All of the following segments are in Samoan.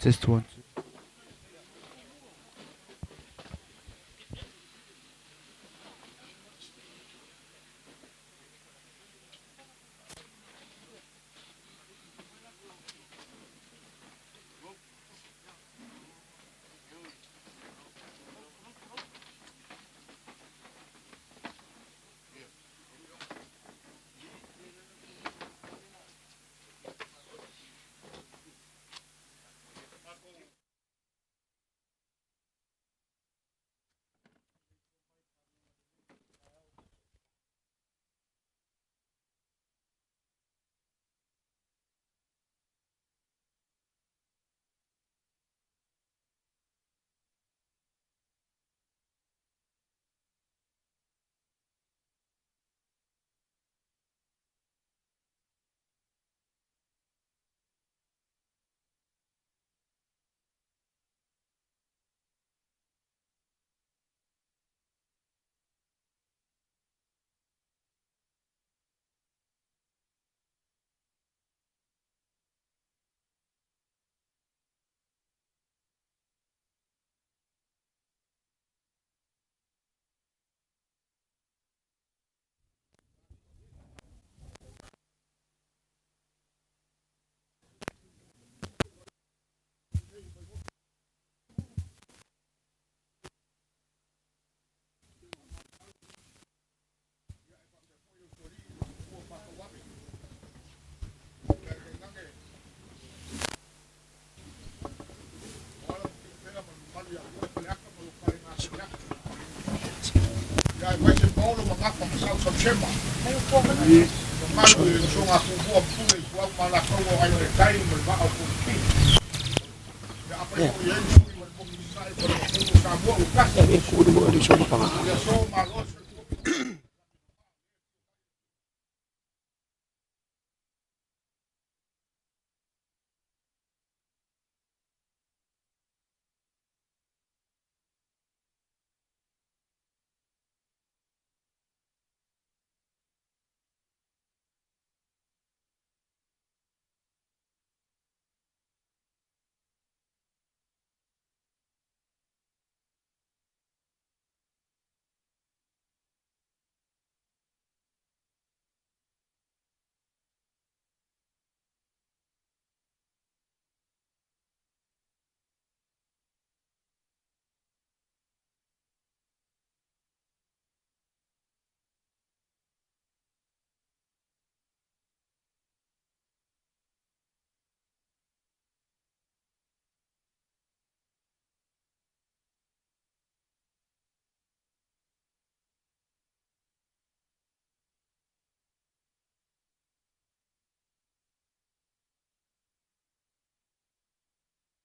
Test one, two.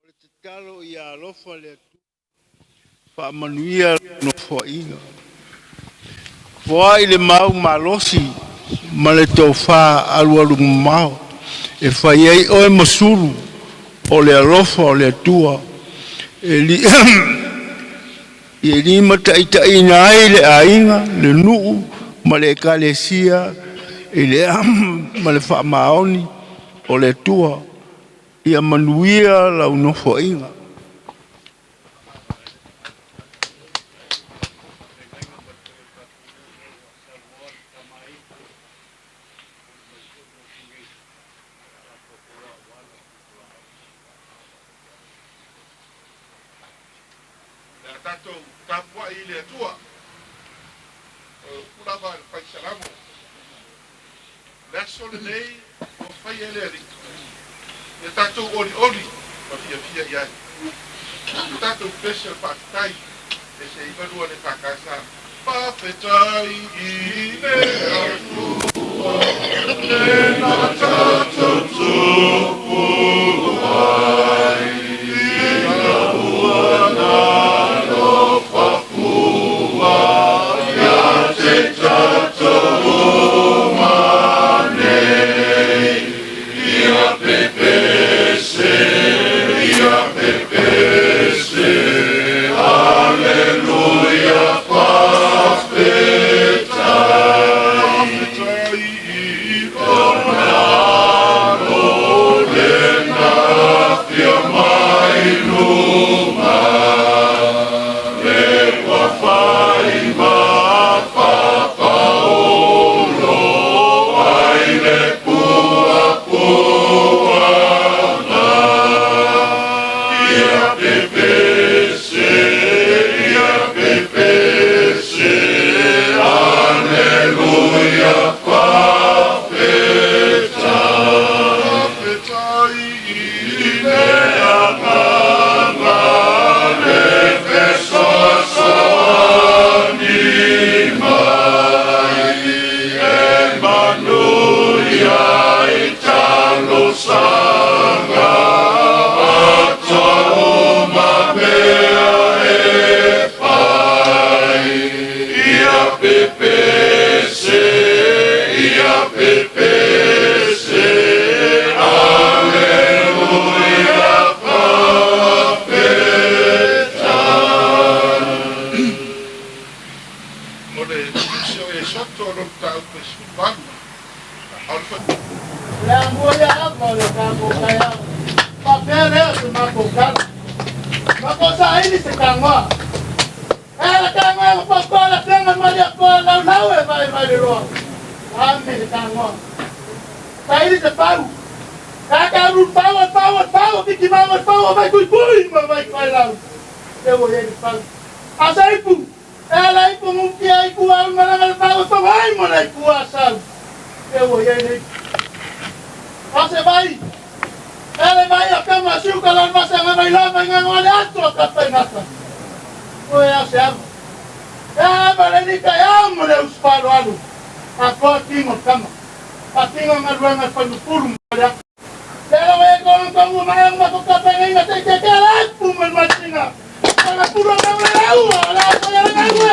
O le tatalo ia alofa le Atua faamanuia lau Nofoaiga, foai le mau malosi ma le tofa alualumamao e fai ai oe ma sulu o le alofa o le Atua e limataitaiina ai le aiga, le nuu ma le Ekalesia i le ma le faamaoni o le Atua. Ia manuia lau nofoaiga. Le a tatou tapuai i le Atua. O le upu lava a le Fai Salamo, O le aso lenei ua faia e le Alii, ia tatou olioli ma fiafia i ai. O le tatou pese o le faafetai, pese 92 a le EFKS. Faafetai i le Atua, lena tatou tupu ai, ina ua nalofa fua ia te tatou uma nei. Ia pepese, ia pepese, Aleluia, faafetai. Faafetai i lona Samoa ia ava o le tatou taeao. Faapea lea o se matou tala. Matou saili se tagoa. E ala tagoa ma paopao le afioga i le Maliapoa laulau e vaivai le loa. Ame le tagoa. Saili se pau. E ta alu pau o pau o pau o titi mau o pau o vai tuipui ma vai failau. E ua i ai le pau. A se ipu, e ala ipu mutia ipu au malaga le pau e pau ai mo le ipu a sau. E ua i ai le ipu. A se vai, e le vai a kama siu ka lan masa nga vai lava nga nga le ato a kapa i ngata. O e a se ava. E ava le nika e au mo le usupalo alu. A toa tingo kama. A tingo ngaluenga e whaimupuru mo le ato. Le ala e kong kong ma ang ma ko kapa nga te te te ala pu mo matinga. Ala puro nga le au ala ko ya nga we.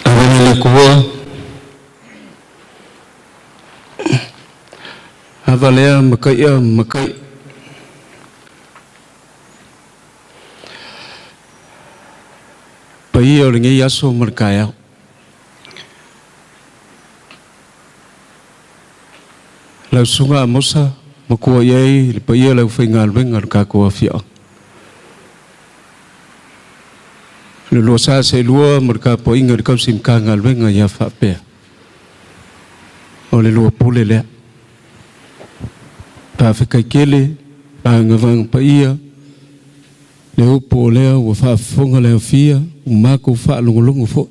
Avana le kua. Ava lea makaia makai. Paia o lenei aso ma le taeao. Lau Susuga Amosa ma kua i ai le paia o le aufaigaluega o le tatou afioaga. Le lua sa seelua ma le tapuaiga i le tausi Matagaluega ia faapea. O le lua pule lea. Faafetai tele vaega paia le upu o lea ua faafofoga le aofia ua matou faalogologo foi.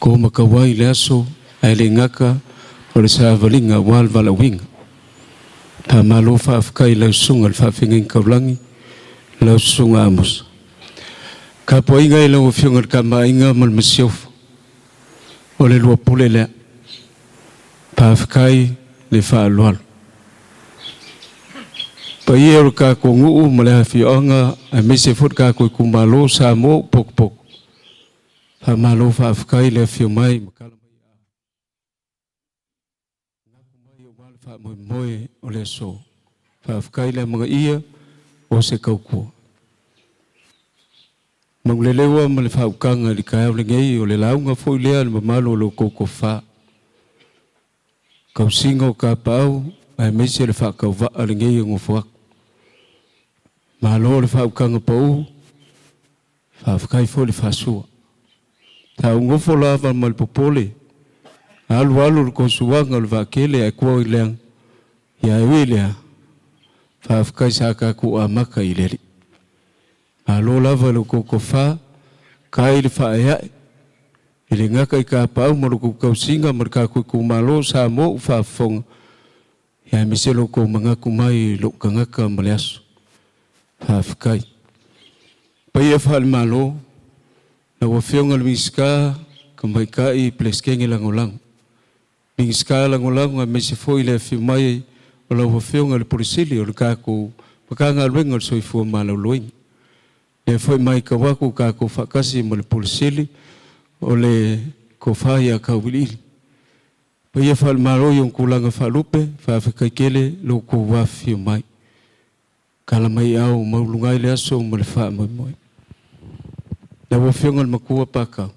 Ko matau ai le aso ae le gata o le savaliga aua le valaauina. Faamalo faafetai i lau susuga i le Faafeagaiga Taulagi, lau Susuga Amosa. Tapuaiga i lau Afioga i le Tamaaiga ma le Masiofo, o le lua pule lea. Faafetai le faaaloalo. Paia o le tatou nuu ma le afioaga aemaise foi le tatou itumalo o Samoa ua potopoto. Faamalo faafetai le afio mai ma tala mai a manatu mai aua le faamoemoe o le aso. Faafetai le amanaia o se tautua. Mauleleua ma le faautaga i le taeao lenei o le lauga foi lea a le mamalu o lo outou tofa. Tausiga o tapaau aemaise le faatauvaa lenei e nofo atu. Malo le faautaga pau, faafetai foi le faasua. Sa ou nofo lava ma le popole, alu alu le tosuaga o le vaatele ae tua i leaga, ia e ui i lea, faafetai sa tatou amata i le Alii. Malo lava i lo outou tofa, kai le faaeae, e le gata i tapaau ma lo outou tausiga ma le tatou itumalo o Samoa ua faafofoga, ia aemaise lo outou manatu mai i lou tagata ma le aso. Faafetai. Paia faale-Malo, lau Afioga i le Minisita Tamaitai Peresetene Lagolago, Minisita Lagolago aemaise foi le afio mai o lau Afioga i le Pule Sili o le tatou Matagaluega o le Soifua Maloloina. Lea foi matau atu tatou faatasi ma le Pule Sili o le Tofa ia Tauiliili. Paia faale-Malo i ona tulaga faalupe, faafetai tele lo outou afifio mai. Tala mai ao mauluga ai le aso ma le faamoemoe. Lau Afioga i le Matua Pakau,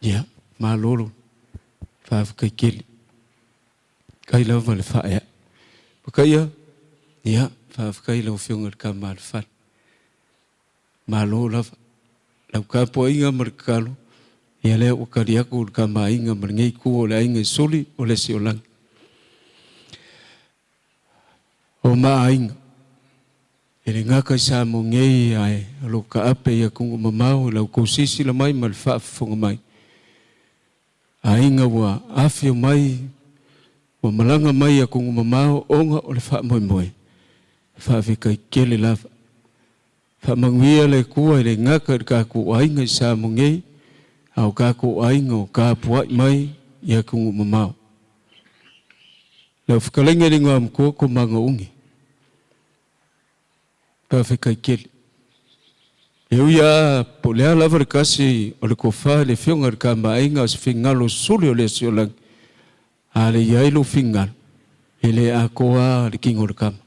ia. Malo le faafetai tele. Kai lava le faaeae. Pakaia, ia, faafetai i lau Afioga i le Tama a le Fale. Malo lava. Lau tapuaiga ma le tatalo, ia lea ua tali atu le Tama Aiga ma lenei itu o le Aiga i Suli o le Siolagi. O ma aiga, e le gata i Samoa nei ae o lo o taape i atunuu mamao i la outou silasila mai ma le faafofoga mai. Aiga ua afio mai, ua malaga mai i atunuu mamao ona o le faamoemoe, faafetai tele lava. Faamanuia le Atua i le gata i le tatou aiga i Samoa nei, a o tatou aiga o tapuai mai i atunuu mamao. Lau fetalaiga i le Igoamatua Tomaga Ugi. Faafetai tele. E ui lava po o le a lava le kasi o le tofa i le Afioga i le Tamaaiga o se finagalo suli o le Asiolagi, a le i ai lou finagalo, e le atoa lava le tino o le tama.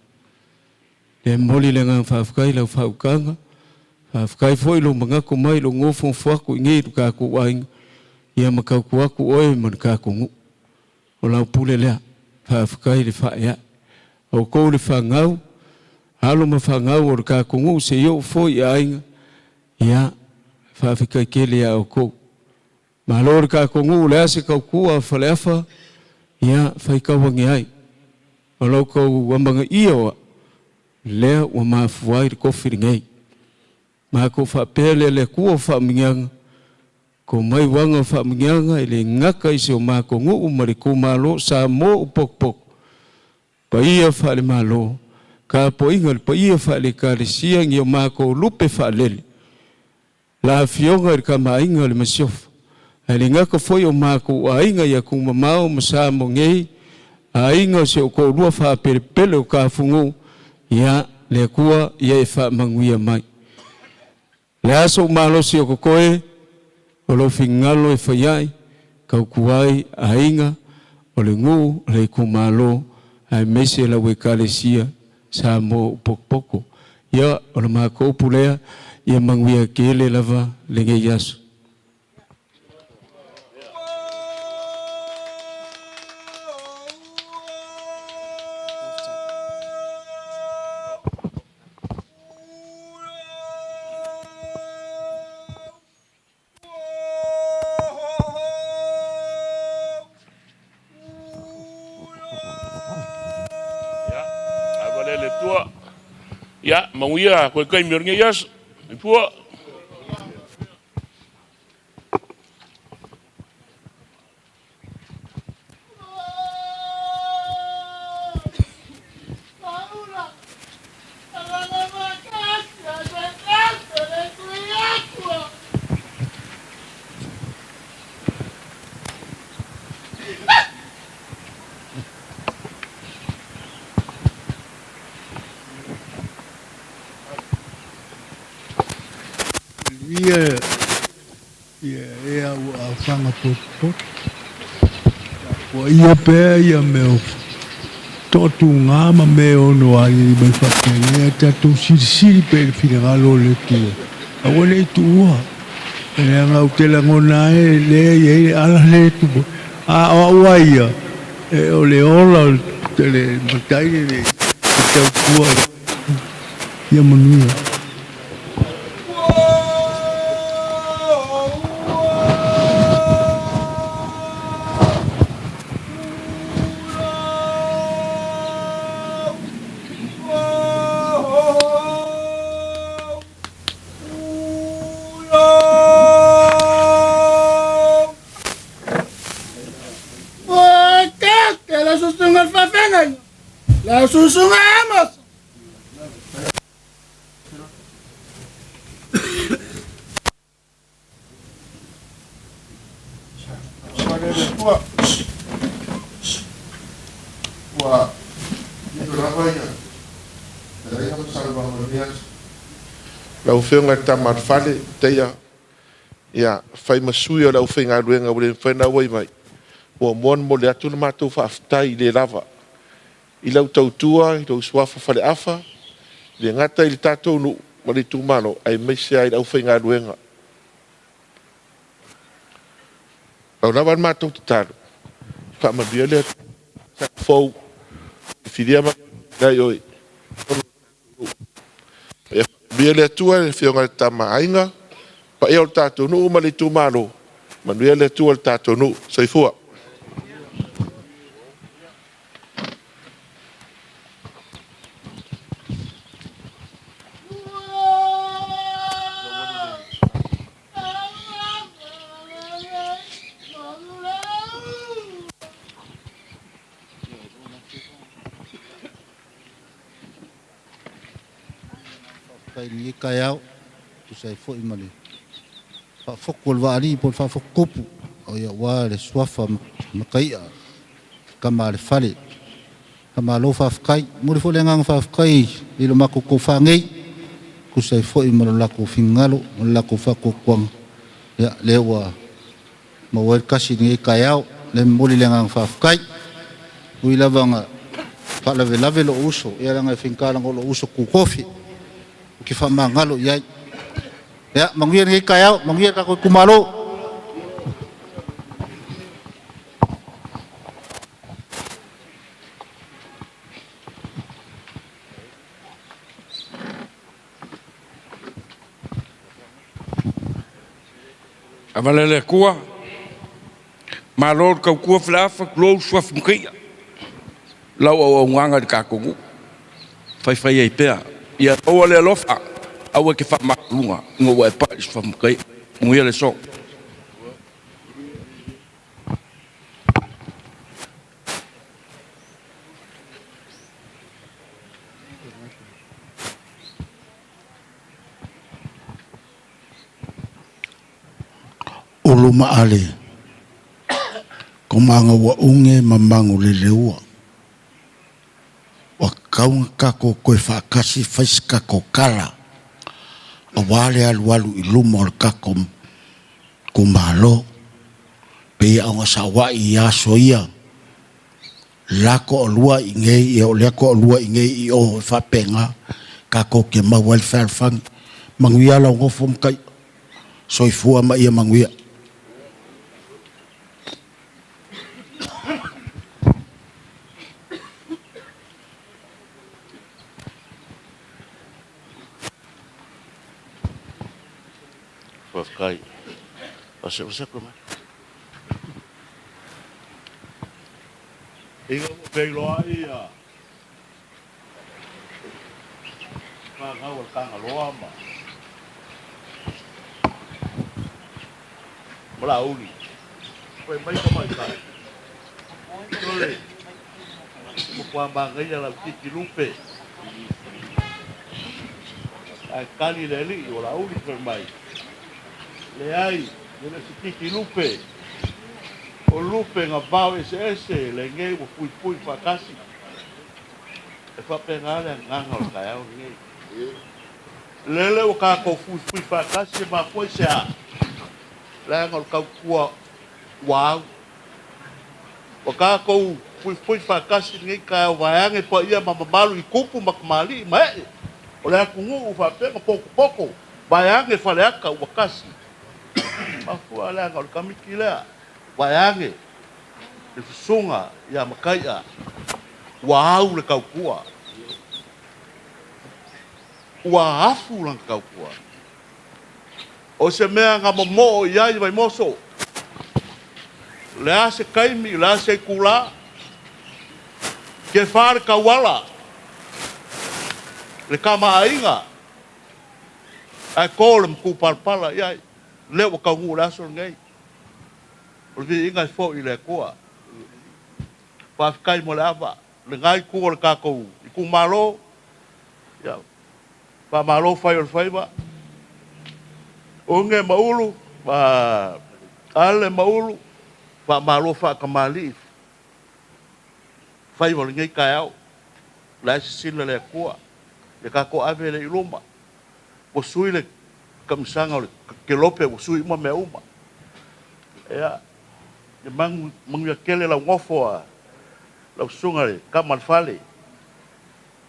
E momoli le agaga faafetai i lau faautaga, faafetai foi i lou manatu mai, lou nofonofo atu i inei i lo tatou aiga, ia ma tautua atu oe ma le tatou nuu. O lau pule lea. Faafetai le faaeae. Outou le fanau, alo ma fanau o le tatou nuu se i oo foi i aiga, ia, faafetai tele ia outou. Malo le tatou nuu, o le a se tautua a Faleafa, ia, faitau ane ai. O la outou amanaia o au, lea ua mafua ai le tofi lenei. Matou faapea lea le Atua o faamanuiaga, Ko mai uaga o faamanuiaga e le gata i si o matou nuu ma le itumalo Samoa o Potopoto, paia faale-Malo, tapuaiga i le paia faale-Ekalesia ni o matou lupe faalele, la Afioga i le Tama Aiga o le Masiofo, ae le gata foi o matou aiga i atunuu mamao ma Samoa nei, aiga o si ou toalua faapelepele o Tafunuu, ia, le Atua ia e faamanuia mai. Le a sou malosi o totoe, o lou finagalo e fai ai, tautua ai aiga, o le nuu, o le itumalo, aemaise lau Ekalesia Samoa o Potopoto. Ia, o le matou upu lea, ia manuia tele lava lenei aso. Ia, ava lea le Atua. Ia, manuia koe taimi o lenei aso. Soifua. Manuia Ia ea ua aofaga potopoto. Tapuaia pea ia mea o toatuga ma mea e ono aliali mai faapenei, ae tatou silisili pea i le finagalo o le Atua. Aua ne i tuua, leaga ou te lagona ai e lea e i ai le ala lea e tupu ai. A o au lava ia, o le ola o le matai lenei e tautua i le Atua. Ia manuia. La susunga Amos. Ua lilo lava ia fetalaiga ma saunoaga o lenei aso. Lau Afioga i le Tama a le Fale, Teia, ia, fai ma sui o le aufaigaluega ua le mafai ona auai mai, muamua ona momoli atu le matou faafetai le lava i lau tautua i lou suafa Faleafa, e le gata i le tatou nuu ma le itumalo, aemaise lava i le aufaigaluega. Pau lava le matou tatalo, faamanuia le Atua i le tausaga fou, filifilia ma ai oe i totonu o le tatou nuu. Ia faamanuia le Atua i le Afioga i le Tama a Aiga, le paia o le tatou nuu ma le itumalo, manuia le Atua i le tatou nuu. Soifua. Faafetai i lenei taeao, e tusa ai foi ma le faafotu o le vaalii po o le faafotu tupu, aua le suafa Mataia, tama a le fale. Faamalo faafetai. E momoli foi le agaga faafetai i lo matou tofa nei, e tusa ai foi ma lo latou finagalo ma le latou faatuatuaga, ia lea ua maua ai le tasi i lenei taeao. O lea e momoli le agaga faafetai. E ui lava ina faalavelave lou uso, ia leaga e faigata leaga o lou uso tutofi, ou te faamagalo i ai. Ia manuia lenei taeao, manuia le tatou itumalo. Avalea le Atua, malo le tautua Faleafa, tulou Suafa Mataia, lau auaunaga i le tatou nuu, faifai ai pea. Ia maua le alofa, aua e te faamaualuga ina ua e pai i le Suafa Mataia. Manuia le aso. Ulu ma Ale, ko maga ua uge ma mago leleua. Ua tatau ona tatou toe faatasi fai se tatou tala aua le alualu i luma o le tatou itumalo. Pei ona sauai i aso ia, la toalua i inei, ia o lea toalua i inei i o, e faapena tatou te maua ai le fealofani. Manuia lau nofo Mataia. Soifua ma ia manuia. Faafetai. Ua mai. Ina ua feiloai ia fanau a le Tagaloa ma Laauli, fai mai tamaitai, Sole, matua manaia lau titi lupe. Ae tali le alii o Laauli fai mai, Leai, e le o se titi lupe, o lupe na vao eseese lenei ua puipui faatasi. E faapena le agaga o le taeao lenei. Lele ua tatou fuifui faatasi e mafua i se a? Leaga o le tautua ua au. Ua tatou fuifui faatasi lenei taeao vaeane paia ma mamalu i tupu ma tamalii ma ee o le atunuu faapea na potopoto vaeane Faleata ua tasi. Mafua leaga o le Kamiti lea vaeane le susuga ia Mataia ua au le tautua. Ua afu lana tautua. O se mea na momoo i ai Vaimoso, o le a se taimi, o le a se itulā, ke fa le tauala, le tamaaiga, ae to le matupalapala i ai, lea ua taunuu i le aso lenei. O le viiga e foi i le Atua. Faafetai mo le ava, lena itu o le tatou itumalo, ia, faamalo fai o le faiva. Uge ma Ulu, ma Ale ma Ulu, faamalo faatamalii faiva o lenei taeao. La e sisila le Atua, ia tatou ave le i luma. Ua sui le kamisaga o le kelope, ua sui uma mea uma. Ia, ia manuia tele lau nofo a lau susuga le tama le fale.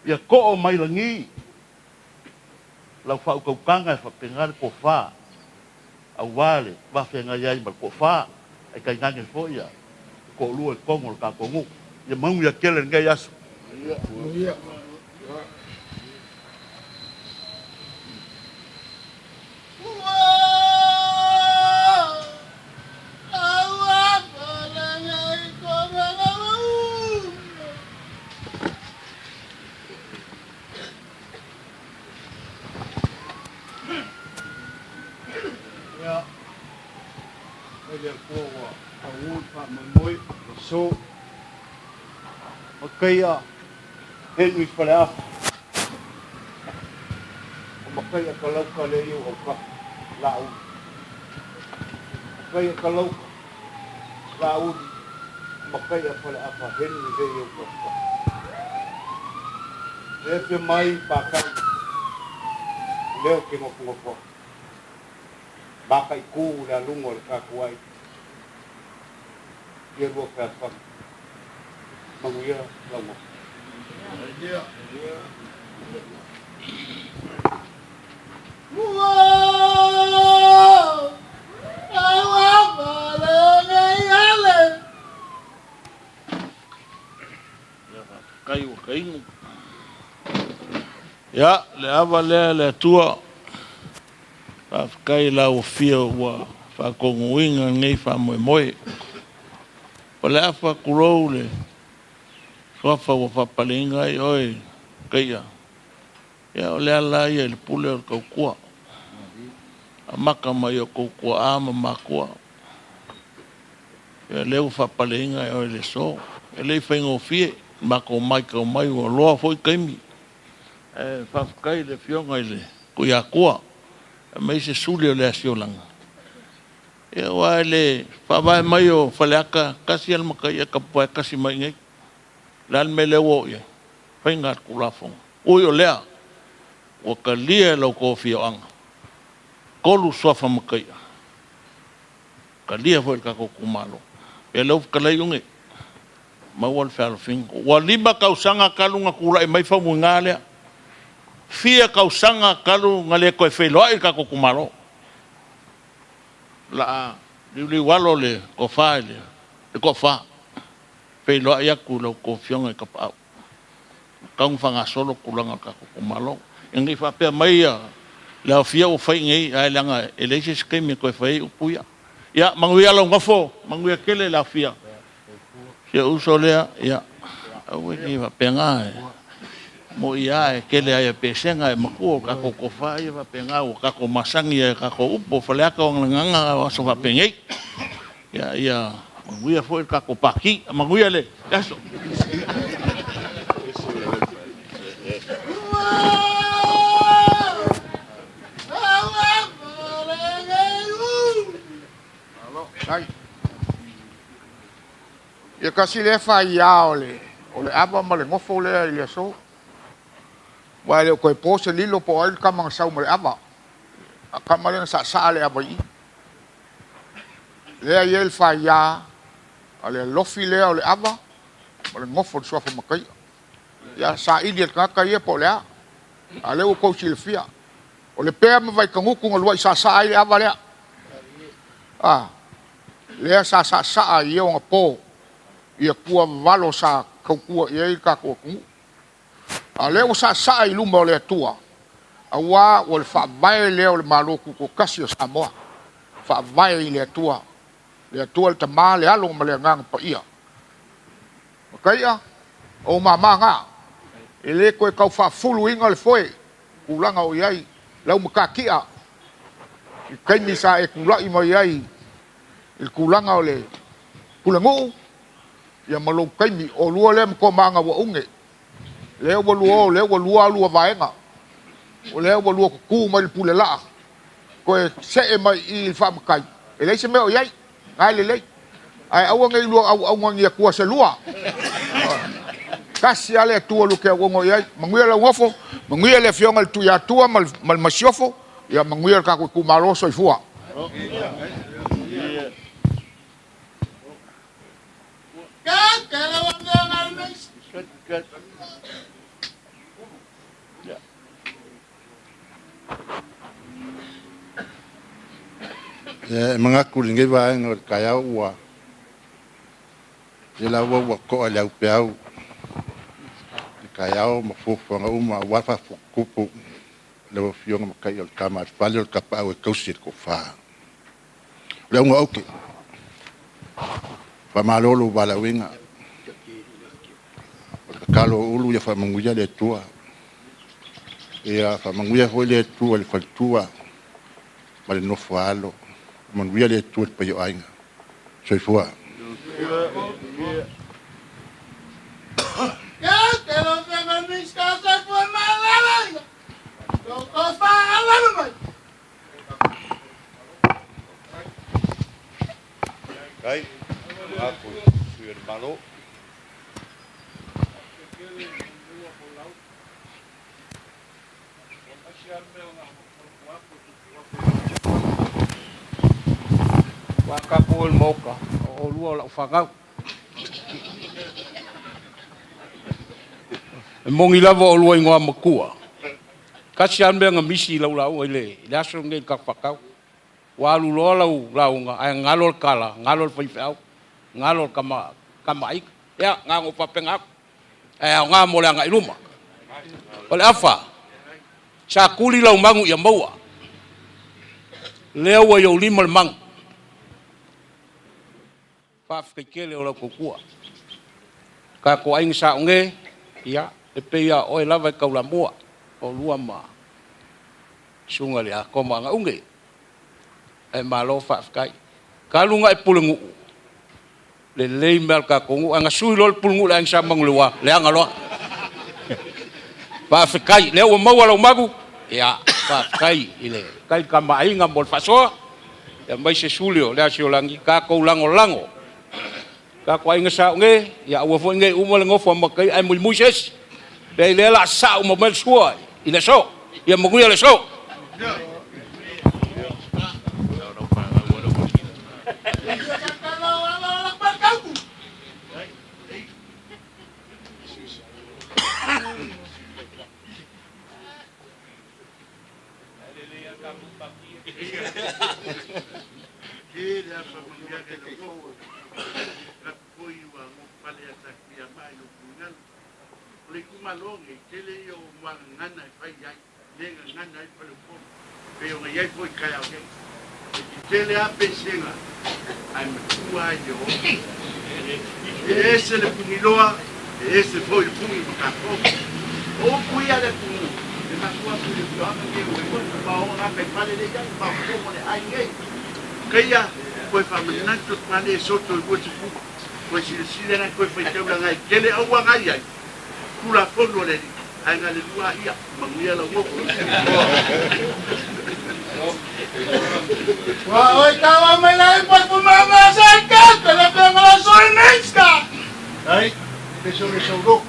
Ia too mai lagi lau faautautaga e faapena le tofa, aua le vafeagai ai ma le tofa. Ae tainane foi le toalua i totonu o le tatou nuu. Ia manuia tele lenei aso. Ia, e le Atua ua taugū le faamoemoe, le aso. Makaia Henry Faleafa, o Makaia Kalauka lea i ou autafa, Laauli. Makaia Kalauka, Laauli, Makaia Faleafa Henry lea i ou tafatafa. Le afio mai Pakai, o lea ou te nofonofo atu. Mataitu le aluga o le tatou ai ia lua fealofani. Manuia lau nofo. Ia faafetai ua tainu. Ia, le ava lea e le Atua, faafetai i lau afio ua faatonuina lenei faamoemoe. O le afa tulou le suafa ua faapaleina ai oe Kaia, ia o le ala ia i le pule o le tautua. Amata mai i o outou tuaa ma matua. Ia lea ua faapaleina e oe i le aso. E le i faigofie le matou matau mai ua loa foi taimi. Ae faafetai i le Afioga i le Tuiatua aemaise suli o le Asiolaga. Ia aua i le faavae mai o Faleata, tasi lava le mataia e tapuvae tasi mai i inei. O le a le mea lea ua oo i ai? Faiga a le Tulafono. Ui o lea, ua talia e la outou afioaga, 3 suafa mataia, talia foi e le tatou itumalo. Ia lea ua fetalai Iuge, maua le fealofiga. Ua 5 tausaga talu ona tulai mai Faumuina lea. Fia tausaga talu ona le toe feiloai le tatou itumalo. O le a liuliualo le tofa i le toafa, feiloai atu i la outou afioga i Tapaau. Ua tatau ona faagasolo tulaga o le tatou itumalo. Ina ne i faapea mai le aofia ua fai i inei, ae leaga e leai se isi taimi e toe fai ai upu ia. Ia manuia lau nofo, manuia tele le aofia. Si ou uso lea, ia aua ne i faapena, e moni lava e tele lava i pesega ae matua o tatou tofa ia faapena ua tatou masani ai i a tatou upu. O Faleata o le gagana o aso faapenei. Ia manuia foi le tatou Pati. Manuia le aso. Ia tasi lea faia o le ava ma le nofo lea i le aso. Aua e le o toe po se lilo po o ai le tama na sau ma le ava. A tama lea na saasaa le ava i i. Lea e i ai le faia a le alofi lea o le ava ma le nofo o le suafa mataia. Ia saili e le tagata ia po o le a. A o lea ua outou silafia. O Lepea ma Vaitagutu na luai saasaa ai le ava lea. A, lea sa saasaa i ona po i atua vavalo sa tautua i ai le tatou atunuu. A o lea ua saasaa i luma o le Atua, aua ua le faavae lea o le Malo Tutoatasi o Samoa, faavae i le Atua, le Atua le Tama, le Alo ma le Agaga Paia. Mataia, o ou mama na, e le toe tau faafuluina le foe, tulaga o i ai lau matatia i taimi sa e tulai mai ai i le tulaga o le pulenuu, ia ma lou taimi, o lua lea ma Tomaga ua une, lea ua lua o, lea ua lua lua vaega, o lea ua lua tutu mai le pulelaa, toe see mai i i le faamatai, e leai se mea o i ai, na e lelei. Ae aua ne i lua auauna ni atua se lua. Tasi lava le Atua lua te auauna i ai. Manuia lau nofo, manuia le Afioga i le Tuiatua ma le Masiofo, ia manuia le tatou itumalo. Soifua. E manatu i lenei vaega o le taeao ua Ia la ua ua to'a i le aupeau i le taeao ma fuafuaga uma aua le faafotutupu i lau Afioga Mataia o le Tama a le Fale o le Tapaau e tausi e le Tofa. O le auga o aute, faamalo lou valaauina. O le tatalo a Ulu ia faamanuia le Atua. Ia faamanuia foi le Atua i le faletua ma le nofo a alo. Faamanuia le Atua i le paia o aiga. Soifua. Faafetai atu i sui o le Malo. Ua tatou o i le Maota, o oulua o lau fanau. E moni lava o oulua igoa matua, tasi lava le mea na misi i lau lauga i le aso lenei i le tatou faatau. Ua alu loa lau lauga ae galo le tala, galo le faifeau, galo le tama aiga. Ia, na ona ou faapena atu, ae aoga mo le agai i luma. O le afa, sa tuli lau manu ia maua, lea ua i ou lima le manu. Faafetai tele o lau tautua. Tatou aiga sa oge, ia, e pei lava o oe lava e taulamua, oulua ma susuga i le Akoma Agauge. Ae malo faafetai. Talu ona e pulenuu, lelei mea a le tatou nuu, ae na sui loa le pulenuu i le Aiga Sa Manuleleua, leaga loa. Faafetai, lea ua maua lau magu, ia, faafetai i le tai Tama a Aiga mo le faasoa, aemaise Suli o le Asiolagi, tatou lagolago. Tatou aiga sa oge, ia aua foi ne i uma le nofo a Mataia ae muimui se isi. Leai, lea o le a saa uma mai le sua i le aso. Ia manuia le aso. O le itumalo lenei, tele ia o muagagana e fai ai, le gagana ai faleupolu, pei ona i ai foi i taeao nei. E tetele lava pesega, ae matua lava i le oo. E ese le puniloa, e ese foi le puni ma tatou. O upu ia a le atunuu, e mafua atu i le afioaga lenei o Vaimauga, ma o gataifale lea e i ai, ma o le aiga nei. Keia, toe faamanatu atu lava le soto i 20. Toe silasila la toe faitau laga e tele aua na iai Tulafono a le Alii ae na le lua ia manuia lau nofo. Ua oi taua mai la i pai pumanga sa ka te le penga la soi neska. Ai, peso le saulo.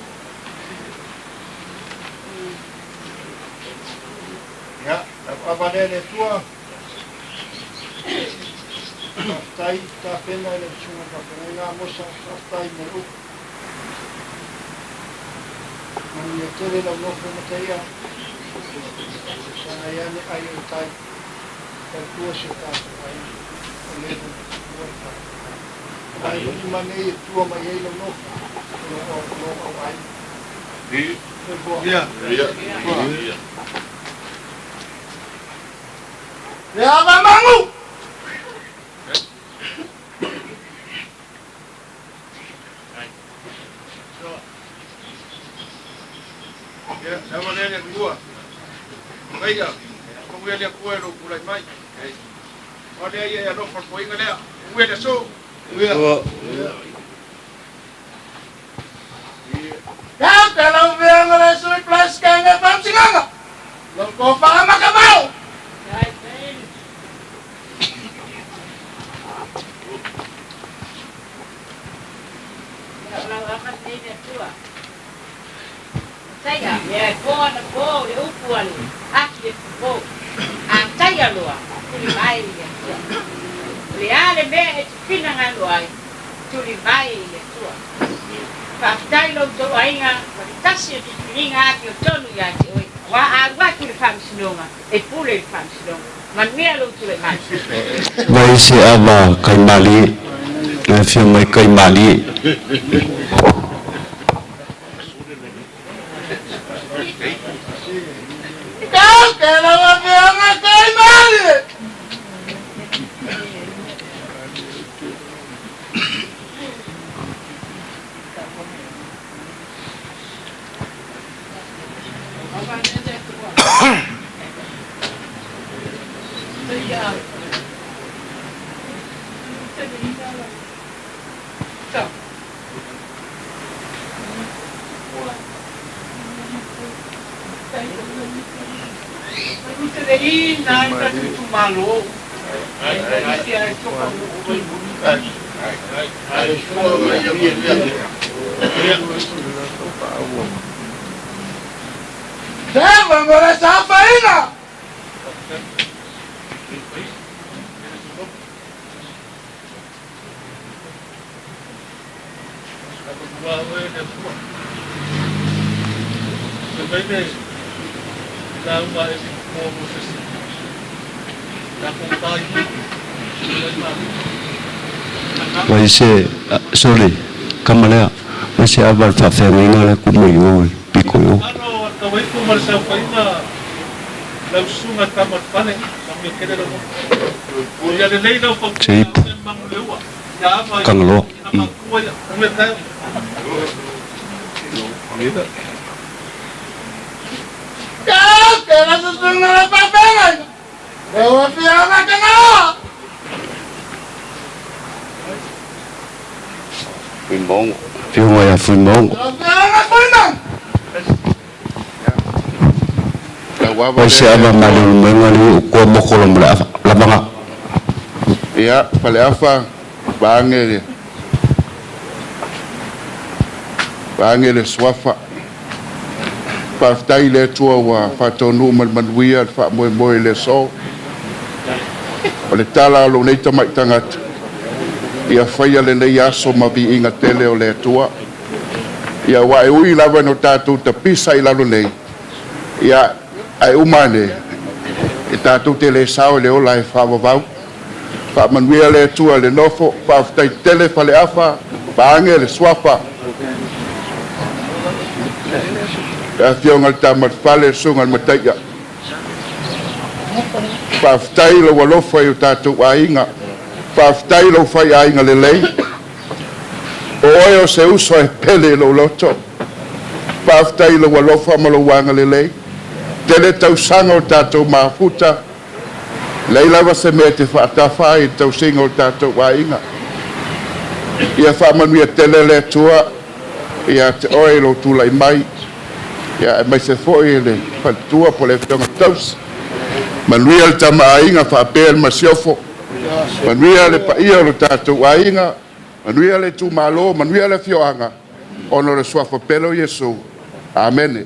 Ia, ava lea le Atua. Faafetai tapena i lau Susuga Faafeagaiga Amosa, faafetai mo le upu. Manuia tele lau nofo Mataia, sagai ane ai o le tai, tautua si o tatou aiga, o leva ona tuua le tatou aiga. O nai lima nei e tua mai ai lau nofo, o lou auaiga. Soifua. Ia. Le ava magu! Ia, le ava lea le Atua. Maia, manuia le Atua e lou tulai mai. O lea ia e alofa le toeaina lea. Manuia le aso. Kau te lau veanga le sui plus ka nge fam singanga. Lo ko fa ma ka mau. Taia, mea e po ana po le upu a le aki e po. A taia loa, tuli mai i le Atua. O le a le mea e te finagalo ai, tuli mai i le Atua. Faafetai lo outou aiga ma le tasi o filifiliga amiotonu ia te oe, aua a alu atu i le Faamasinoga, e pule i le Faamasinoga. Manuia lou tulai mai. Vai se ava kai mali. Le afio mai kai malie. Mai se, sorry, kama lea, mai se ava le faafeagaiga lea ku mai i o i piko i o. Se ipu, Kangaloa. Afioga ia Fuimaogo. Mai se ava malolomaga le koa mokolo ma le ava lavaga. Ia, Faleafa, vaage le vaage le suafa. Faafetai i le Atua ua faataunuu ma le manuia le faamoemoe i le aso. O le tala a lou nei tamai tagata, ia faia lenei aso ma viiga tele o le Atua. Ia aua e ui lava ina o tatou tapisa i lalo nei, ia ae uma ane, e tatou te le sao i le ola e faavavau. Faamanuia le Atua i le nofo. Faafetai tele Faleafa, vaage le suafa. Le Afioga i le Tama a le Fale, le Susuga i le Mataia. Faafetai i lou alofa i o tatou aiga. Faafetai i lou faiaiga lelei. O oe o se uso e pele i lou loto. Faafetai i lou alofa ma lou agalelei. Tele tausaga o tatou mafuta. Leai lava se mea e te faatafa ai i le tausiga o tatou aiga. Ia faamanuia tele le Atua ia te oe i lou tulai mai, ia aemaise foi le faletua po o le afioga tausi. Manuia le tama aiga faapea le masiofo. Manuia le paia o lo tatou aiga, manuia le itumalo, manuia le afioaga, ona o le suafa pele o Iesu. Amene.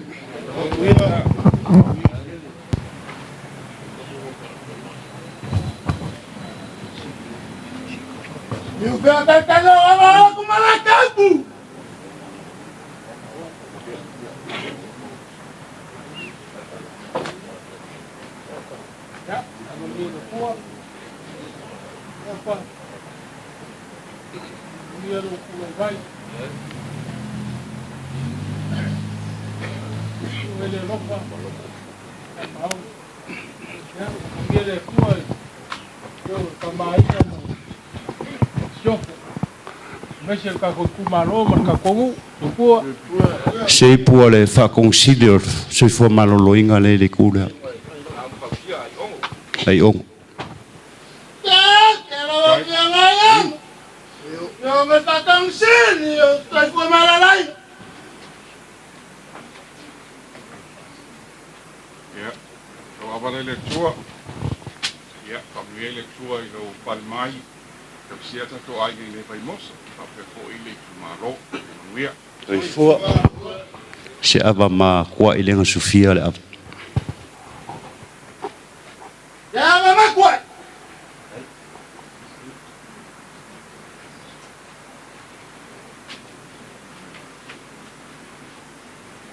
Se ipu o le Faakonesili o le Soifua Maloloina lea i le itu lea. Aiogo. Ia, lau ava lea i le Atua. Ia, faamanuia le Atua i lou pale mai, tausia tatou aiga i le Vaimoso, faapea foi le itumalo. Ia manuia. Soifua. Se ava ma kua i lega sufia le ava.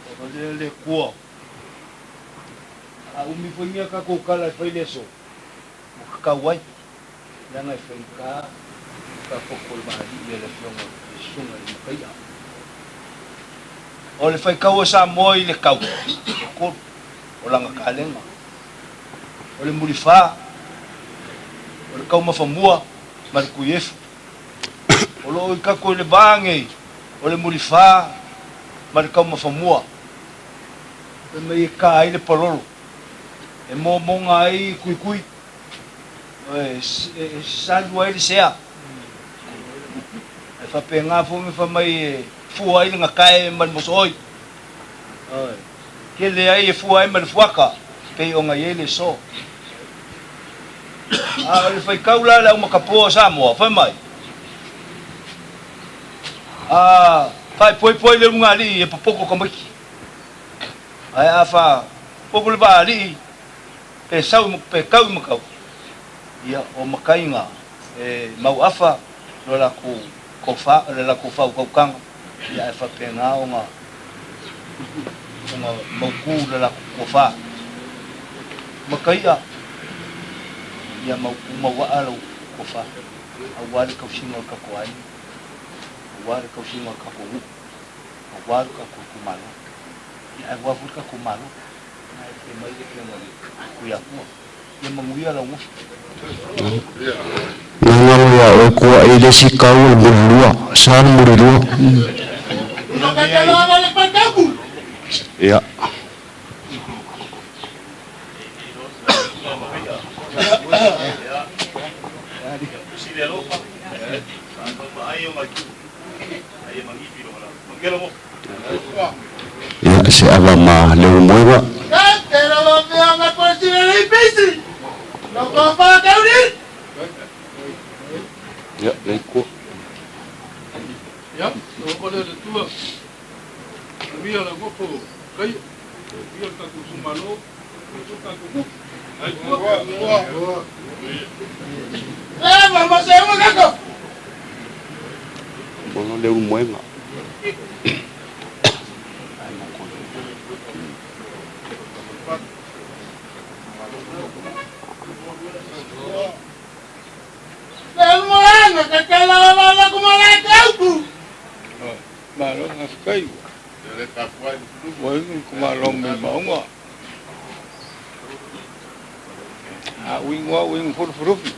Faamanuia le Atua. A umi foi nia tatou tala e fai le aso, ua tatau ai, leaga e faigata. Faafofu o le Vaalii a le Afioga i le Susuga i le Makaia. O le faitau a Samoa i le kau, e tolu, o lana kalega, o le mulifa, o le kaumafamua ma le tuiefu. O lo o i tatou i le va nei, o le mulifa ma le kaumafamua. Fai mai e ka ai le palolo, e momoga ai tuitui, e salu ai le sea. E faapena foi ona fai mai e fua ai le gatae ma le mosooi. E tele ai e fua ai ma le fuata, pei ona i ai le so. A o le faitau la a le aumatapo a Samoa, fai mai, A faaipoipo ai le ulugalii e popoto tamaiti, ae a faapopo le vaalii pe sau pe tau i matau, ia o mataiga e mauafa lo latou tofa, le latou faautautaga, ia ae faapena ona ona mautu le latou tofa. Mataia, ia mautu mauaa lau tofa aua le tausiga o le tatou aiga, aua le tausiga o le tatou nuu, aua le tatou itumalo, ia ae aua foi le tatou Malo. Na e fai mai le Afioga i le Tuiatua, Ia manuia lau uso. Na galo ia oe kua i le isi kau o le mulilua, sa le mulilua. Ia. Ia, se ava ma Leulumoega. Ia, le kua. Ia, o le le tua. Manuia la gofo kai. Ia le tatou itumalo. Bono Leulumoega. Malo faafetai ua iu le itumalo mai Maunga. A uiga lava uiga foi Lufilufi.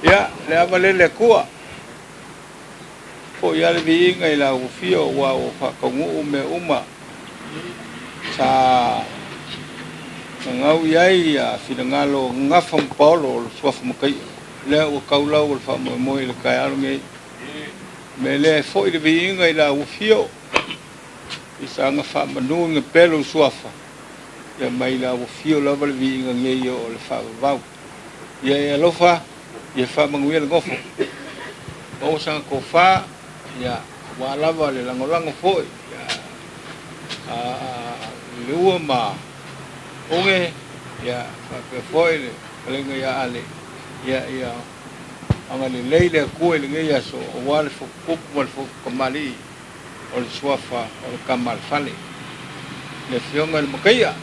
Ia, le ava lea i le Atua, foi lava le viiga i lau afio aua ua faataunuu mea uma sa gagau i ai finagalo o Gafa ma Paolo o le Suafa Mataia. Lea ua tau lau o le faamoemoe i le taeao lenei. O le mea lea e foi le viiga i lau afio. I saga faamanu i pea lou suafa, ia mai la ua fio lava le viiga nei o le faavavau. Ia e alofa, ia faamanuia le nofo. Maua saga tofa, ia aua lava le lagolago foi ia a Leua ma Uge, ia faapea foi le fetalaiga ia Ale, ia ia agalelei le Atua i lenei aso aua le fotutupu ma le fotukamalii. O le suafa o le tama a le fale, le Afioga i le Makaia.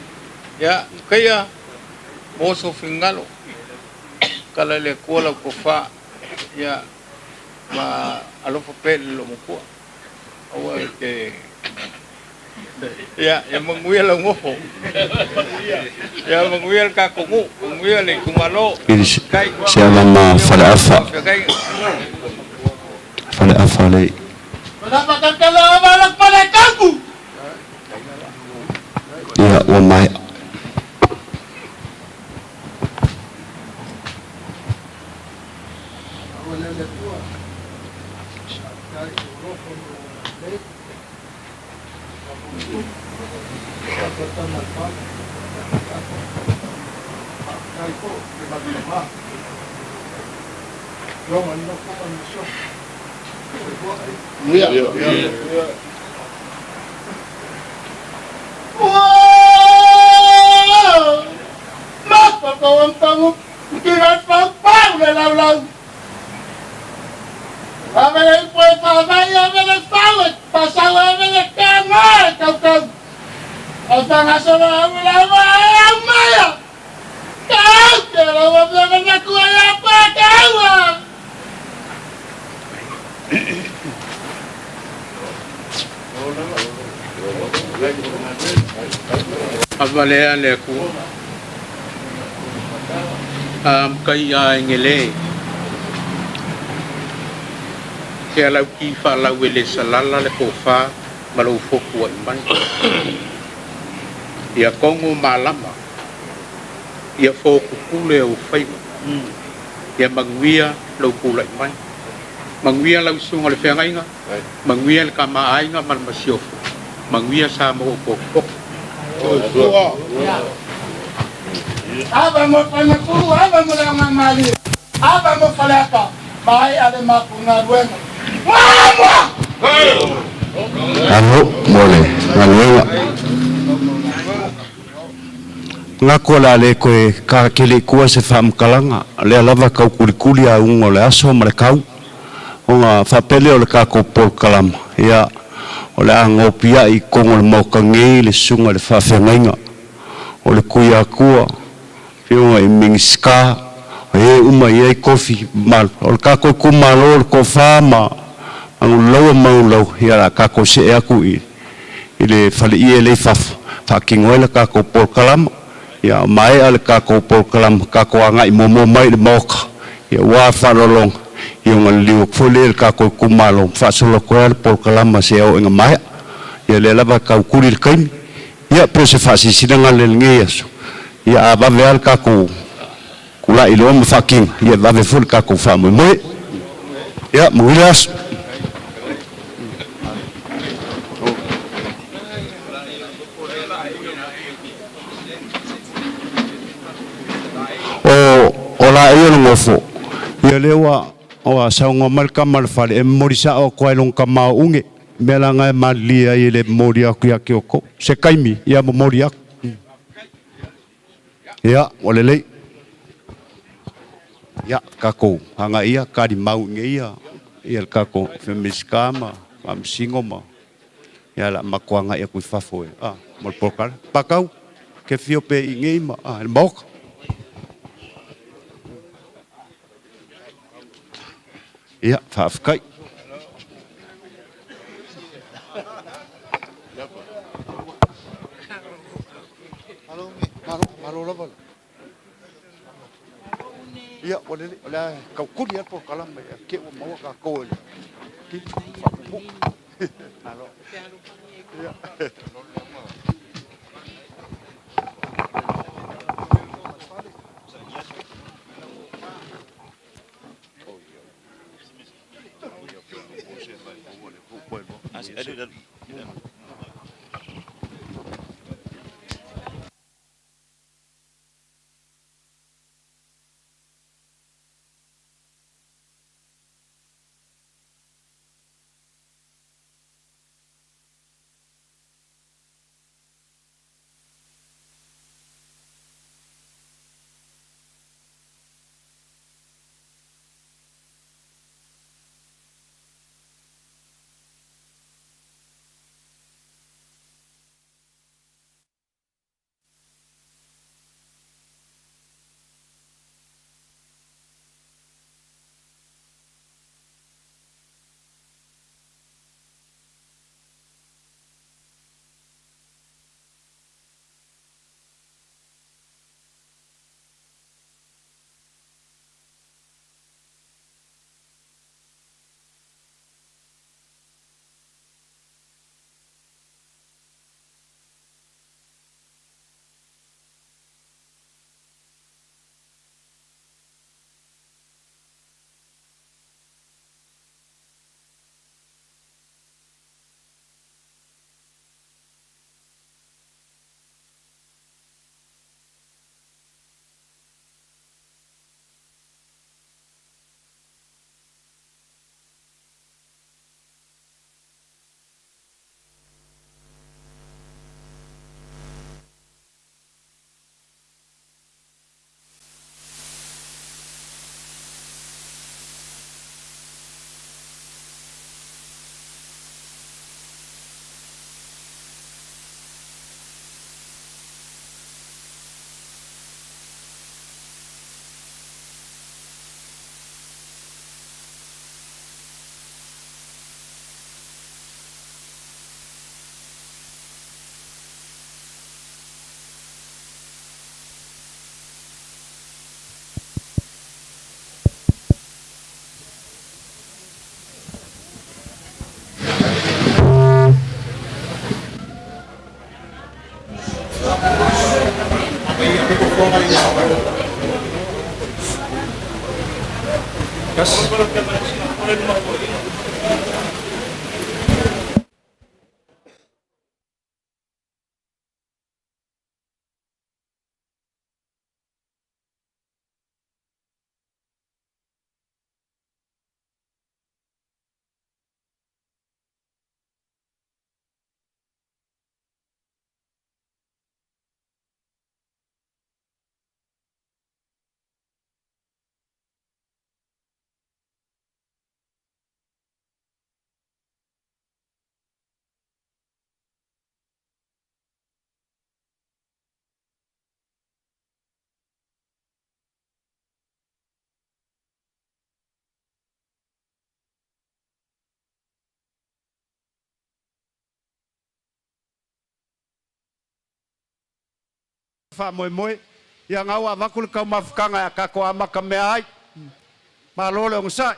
Ia, Makaia, maua sou finagalo, tala i le Atua lau tofa, ia, ma alofa pea i le loomatua. Aua e te... Ia, ia manuia lau nofo. Ia manuia le tatou nuu, manuia le itumalo. Faafetai. Se ava ma Faleafa. Faleafa le. Ia, ua maea. Au te lau afioga i le Matua ia Pataua. Ava lea le Atua. A makai a engele. Se alau ki whaalau e le salala le kōwhā ma lou foku ai mai. Ia kongo malama. Ia fōkukule au whaiva. Ia manuia lou pulai mai. Manuia lau susuga le feagaiga, manuia le tama aiga ma le masiofo, manuia Samoa ua potopoto. Ava mo Paimapulu, ava mo Leogamalie, ava mo Faleata, maea le matou galuega. Muamua! Alo mo le galuega. Manatu o le a le toe talatele i tua se faamatalaga, lea lava e taukulikuli auga o le aso ma le tau, ona faapea lea o le tatou polokalama, ia, o le a nopiai i totonu o le Maota nei le susuga i le faafeagaiga o le Tuiatua, Afioga i Minisita, o e uma i ai tofi mamalu. O le tatou itumalo o le toafa ma Manuleleua ma Manuleleua, ia o le a tatou see atu i i le faleie lea i fafo, faatino ai le tatou polokalama. Ia maea le tatou polokalama, tatou agai muamua mai i le Maota, ia aua le faaaloaloga, ia ona liliu atu foi lea i le tatou itumalo ma faasolo atu ai le polokalama seia oo ina maea. Ia lea lava e tautuli le taimi. Ia pei o se faasilasilaga lea i lenei aso, ia a vave lava le tatou tulai loa ma faatino, ia e vave foi le tatou faamoemoe. Ia manuia le aso. O o laei o le nofo, ia lea ua ua saunoa mai le tama o le fale e momoli sao atu ai lona tama o Une. Mea la na e malilie ai e le momoli atu ia te outou. Se taimi, ia momoli atu. Ia, ua lelei. Ia, tatou agai ia talimau i nei ia ia le tatou Minisita ma Faamasino ma ia o le a matou agai atu i fafo e a mo le polokalame. Pakau, e te afio pea i inei ma a i le Maota. Ia, faafetai. Ia, ua lelei, o le a tautuli lava le polokalame ia te ua maua tatou e le faapuupuu. Malo. Ia. Faamoemoe ia gau avatu le taumafataga e tatou amata mea ai. Malo le ogasai.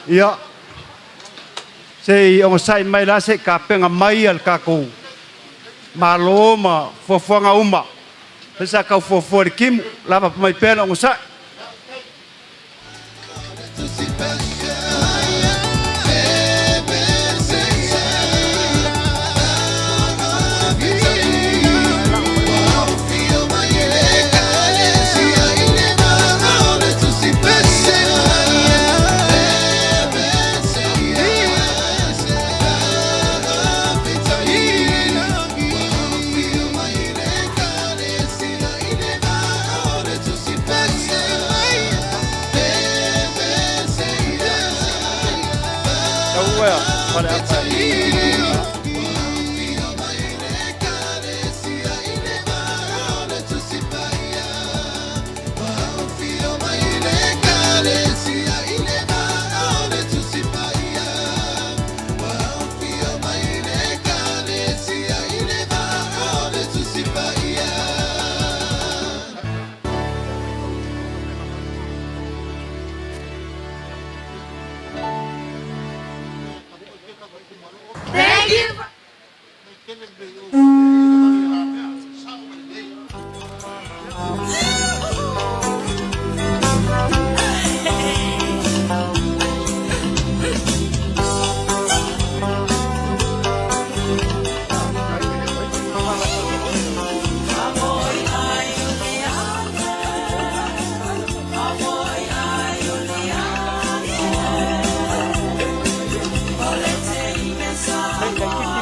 Ia, se i ogasai mai la se i tapena mai le tatou Malo ma fuafuaga uma. Lea sa tau fuafua i le timu, lava mai pea le onosai. Thank you.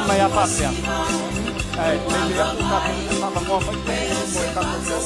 Mai a faapea. Ae, le aku tatou faalagoa mai mo le tatou.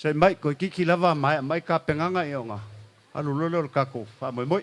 Se mai koe kiki lava mai mai ka penganga i onga. Alu lole o le kako wha moi moi.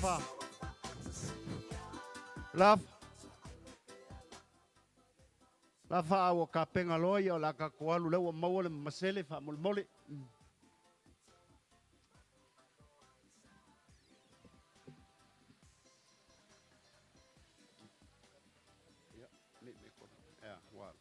Lafa. Lafa. Lafa a ua kapega loa ia o le a tatou alu lea ua maua le masele faamolemole. Ia, ua alu.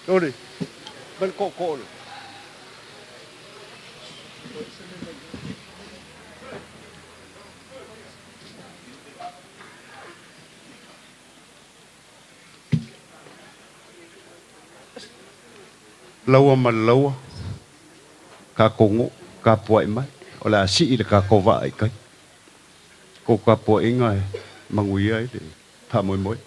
Tony, bel koko le. Laua ma le laua, tatou nuu, tapuai mai, o le a sii le tatou vaa i tai. Kou tapuaiga e manuia ai le faamoemoe.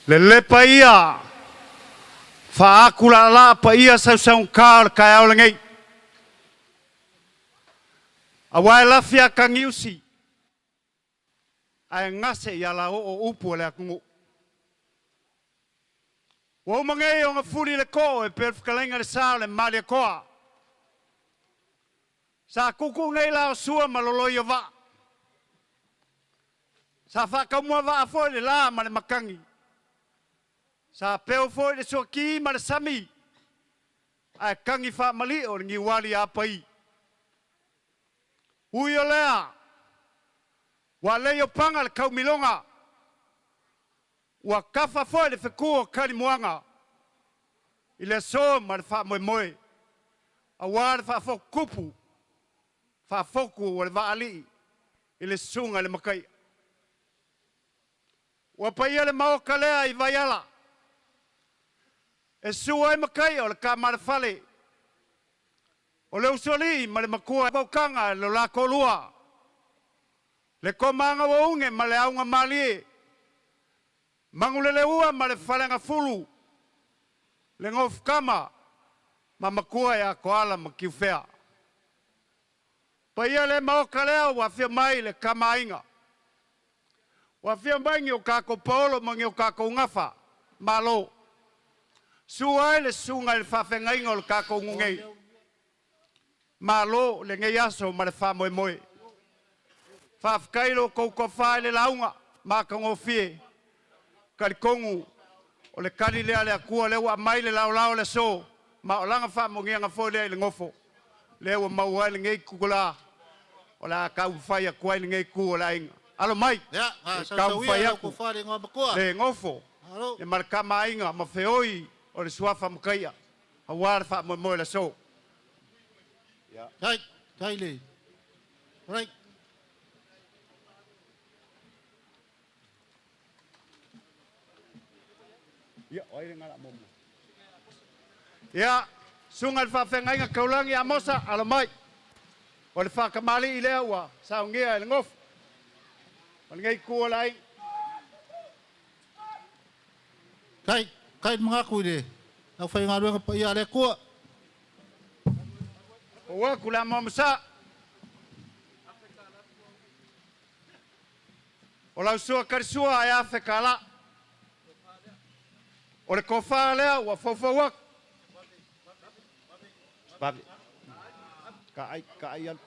Lelepa ia, faaatu laalaa paia sausaugata o le taeao lenei. Aua e lafi a tagiusi, ae gase i alaoo upu a le atunuu. Ua uma nei ona fuli le too e pei o le fetalaiga i le sa o le Malietoa. Sa tuutuu nei la o Sua ma Loloiovaa. Sa faataumuavaa foi le la ma le matagi. Sa peu foi le suati ma le sami, ae tagi faamalio le niuali a apai. Ui o lea, ua lei o paga le taumiloga, ua tafa foi le fetu o Kalimuaga i le aso ma le faamoemoe, aua le faafotutupu, faafotu o le vaalii i le susuga i le Mataia. Ua paia le maota lea i Vaiala, e susu ai Mataia o le tama a le fale, o le usoalii ma le matua vautaga i lo la toalua, le tomaga ua uge ma le auga malie, Manuleleua ma le Faleagafulu, le Gofutama ma matua ia Toala ma Tiufea. Paia le maota lea ua afio mai le Tamaaiga, ua afio mai ni o tatou paolo ma ni o tatou gafa, malo. Susu ai le susuga i le faafeagaiga o le tatou nuu nei. Malo lenei aso ma le faamoemoe. Faafetai lo outou tofa i le lauga matagofie. Talitonu o le tali lea a le Atua lea ua aumai le laolao o le aso, ma o lana faamanuiaga foi lea i le nofo. Lea ua maua ai lenei itula o le a taumafai atu ai lenei itu o le aiga. Alo mai, e taumafai atu le nofo ma le Tama a Aiga ma feoi o le Suafa Mataia aua le faamoemoe o le aso. Tai, tai le. Right. Ia, o ai le gala muamua? Ia, susuga i le faafeagaiga Taulagi Amosa, alo mai. O le faatamalii lea ua saunia e le nofo o lenei itu o le aiga. Tai, tai le manatu i le aufaigaluega paia a le Atua. Ua atu le amoamosa. O lau sua kalisua e afe kala. O le tofa lea ua foufou atu. Vave. Ka ai, ka ai alu.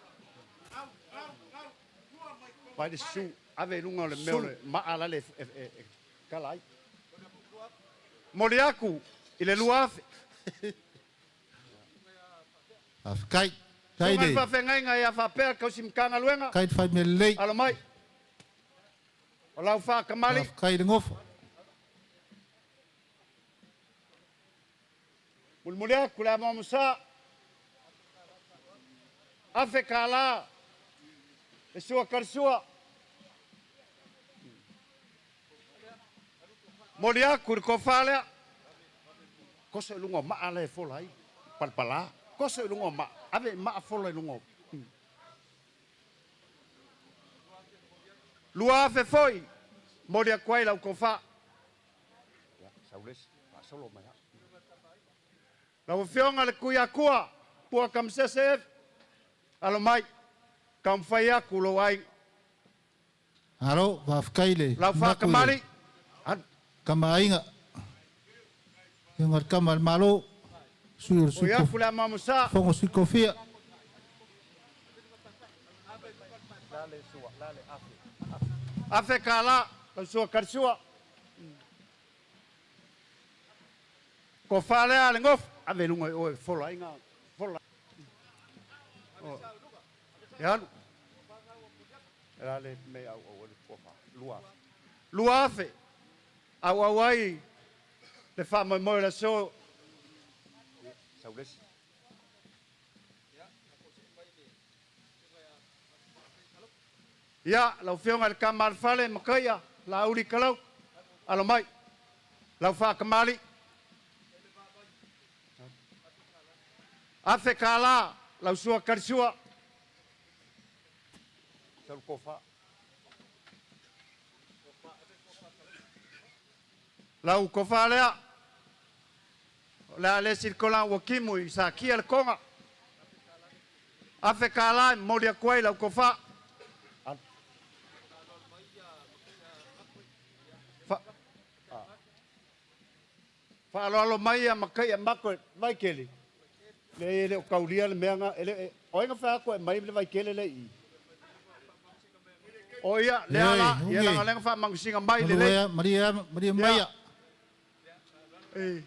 Vai le su, ave i luga o le mea o le maa lale e, e, e kala ai. Moli aku i le 2000. Faafetai. Tai Susuga i le. le faafeagaiga ia faapea tausi Matagaluega. Tai le fai mea lelei. Alo mai. O lau faatamalii. Faafetai i le nofo. Mulimuli atu le amoamosa. Afe kālā. Le sua kalisua. Moli aku i le tofa lea. Koso i luga o maa la e fola ai. Palapala. Koso i luga o maa. Ave i maa fola i luga o. 2000 foi. Moli atu ai lau tofa. Ia, saulesi. Faasolo mai lava. Lau Afioga i le Tuiatua, Pua Tamasese Eve, alo mai, taumafai atu lou aiga. Malo, faafetai le Lau manatu i le faakamali, alu. Tama Aiga. Afioga i le Tama a le Malo, Sui o le Sui Oi afu le amamusa. Fono a Sui Tofia. Afe kala, lau sua karisua. Ko lea le gofu, ave i luga i o e fola ai ngā, fola. E alu. E la le me au au le kofa. 2000. 2000. Au au ai le faamoemoe o le aso. Saulesi. Ia, lau Afioga i le Tama a le Fale, Makaia, Laauli Kalau, alo mai, lau faakamali. $1,000, lau sua kalisua. Sau kofa. Lau kofa lea, o le a le silikola ua kimu i sa kia le konga. $1,000 e momoli atu ai lau kofa. Faaaloalo mai ia Makaia mako e Vaikele. Le e le o kaulia le mea nga, e le, o ai na whai atu e mai le Vaikele le i. O ia, le ala, ia langa lenga wha mangusinga mai le le. Maria, Maria Maia. E,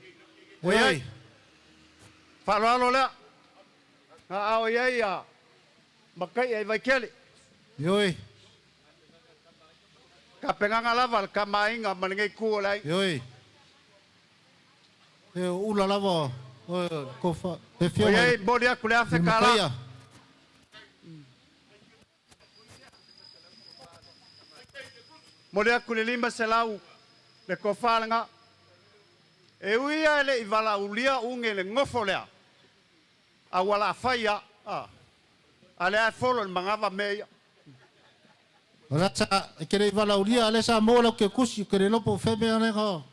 o ia, faaaloalo lea. Nga ao ia ia Makaia i Vaikele. Ioe. Ka penganga lava le kamainga ma le ngei ku o lai. Ioe. E ula lava o kofa. E O fia ia i moli aku le $1,000. Moli aku le 500 le kofa lenga. E uia e le i vala ulia unge le ngofo lea. A wala whaia. A le a folo le mangava me ia. O la sa e kere i vala ulia ale sa mo lau ke kusi ke le lopo fe mea lenga.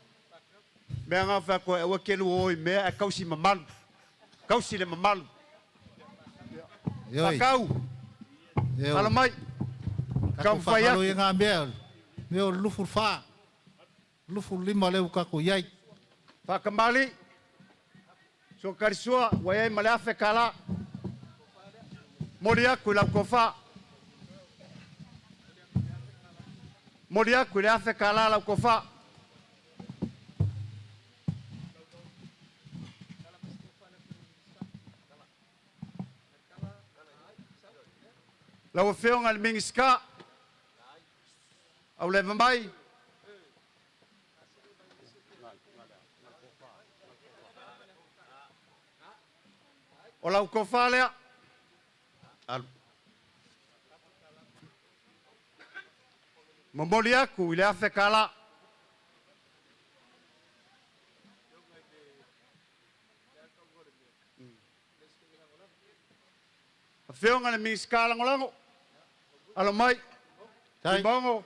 Mea ngā whea koe, ua kelu oi mea e kausi mamalu. Kausi le mamalu. Ioe. Pakau. Alo mai. Kako Kau whai whakalo aku. i ngā mea. Mea o lufu wha. Lufu lima leu kako iai. Whakamali. So karisua, wai ai male $1,000. Moli aku i lau kofa. Moli aku i le $1,000 lau kofa. Lau afioga i le Minisita, au leva mai. O lau kofa lea. Alu. Momoli aku i le $1,000. Afioga i le Minisita Lagolago, alo mai, Tuimaogo,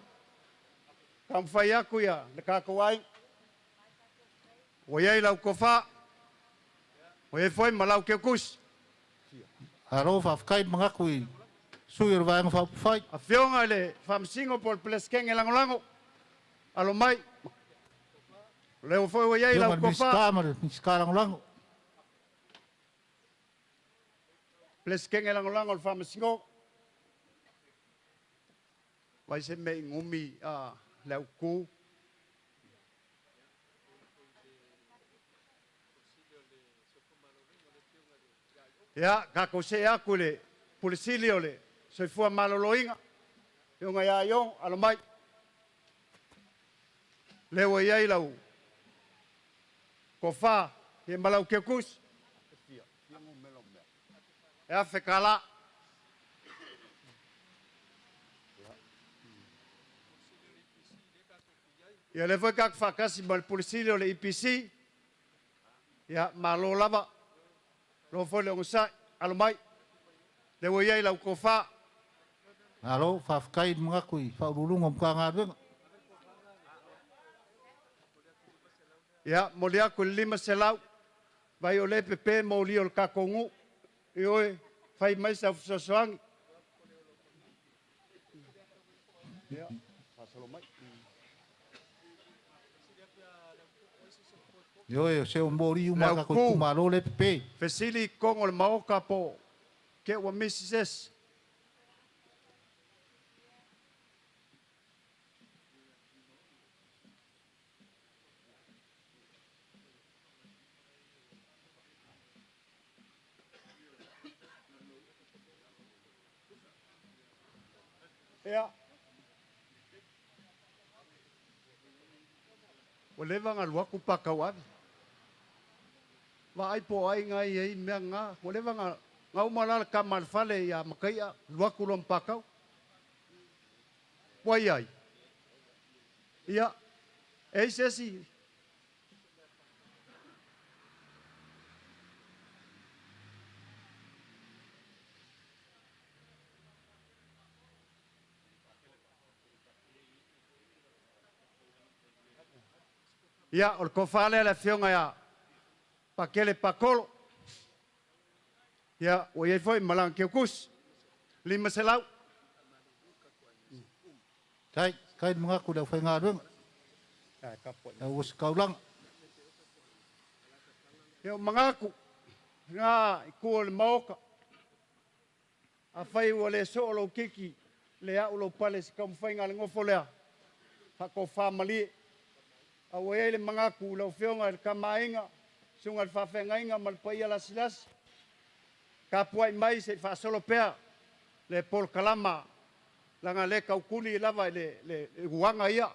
taumafai aku ia le tatou aiga. Ua i ai lau tofa, ua i ai foi ma lau teutusi. Alo faafetai manatu i sui o le Vaega Faaupufai. Afioga i le Faamasino po o le Peresetene Lagolago, alo mai, o lea foi ua i ai Afioga lau i le tofa. Minisita ma le Minisita Lagolago. Peresetene Lagolago o le Faamasinoga. Vai se mea i gumi le autu. Ia, tatou see aku i le Pule Sili o le Soifua Maloloina. Afioga ia Iogo, alo mai. Lea ua i ai lau tofa ia ma lau teutusi. E $1,000. Ia lea foi tatou faatasi ma le Pule Sili o le EPC. Ia, malo lava. Lo foi le ogasai, alo mai. Le ua i ai lau tofa. Malo, faafetai i le manatu i Faauluuluga o Matagaluega. Ia, momoli atu le 500, vai o lea e pepe moli o le tatou nuu. Ioe, fai mai sau fesoasoani. Ia, faasolo mai. Ioe, o se o moli uma a tatou itumalo lea e pepe. Fesili i totonu o le Maota po o ke ua misi se isi. Ia. Ua leva ona alu atu Pakau ave. Vaai po o ai na i ai mea na. Ua leva ona na uma la le tama a le fale ia Makaia, alu atu loa ma Pakau. Ua i ai? Ia, e i ai se isi? Ia, o le tofa lea le afioga ia Pakele Pakolo. Ia, ua i ai foi ma lana teutusi. 500. Tai, tai le manatu i le aufaigaluega. Lau ositaulaga. Ia, o manatu, na i tua o le Maota. Afai ua le soo lou titi, le au lou pale i se taumafaiga a le nofo lea, faatofa malie. A ua i ai le manatu i lau Afioga i le Tama a Aiga, Susuga i le Faafeagaiga ma le paia lasilasi, tapuai mai se i faasolo pea le polokalama, leaga o lea e tautuli lava i le uaga ia.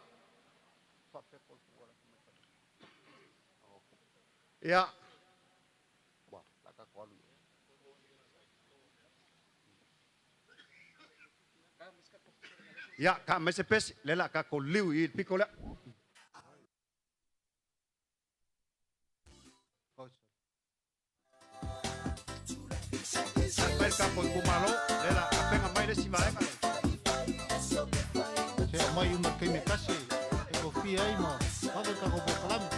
Ia. Ia, ta mai se pese, le la tatou liu i le pito lea. Mai le tatou itumalo, le la tapenga mai le isi vaega lea. Se aumai uma i le taimi e tasi e tofia ai ma vave le tatou polokalame.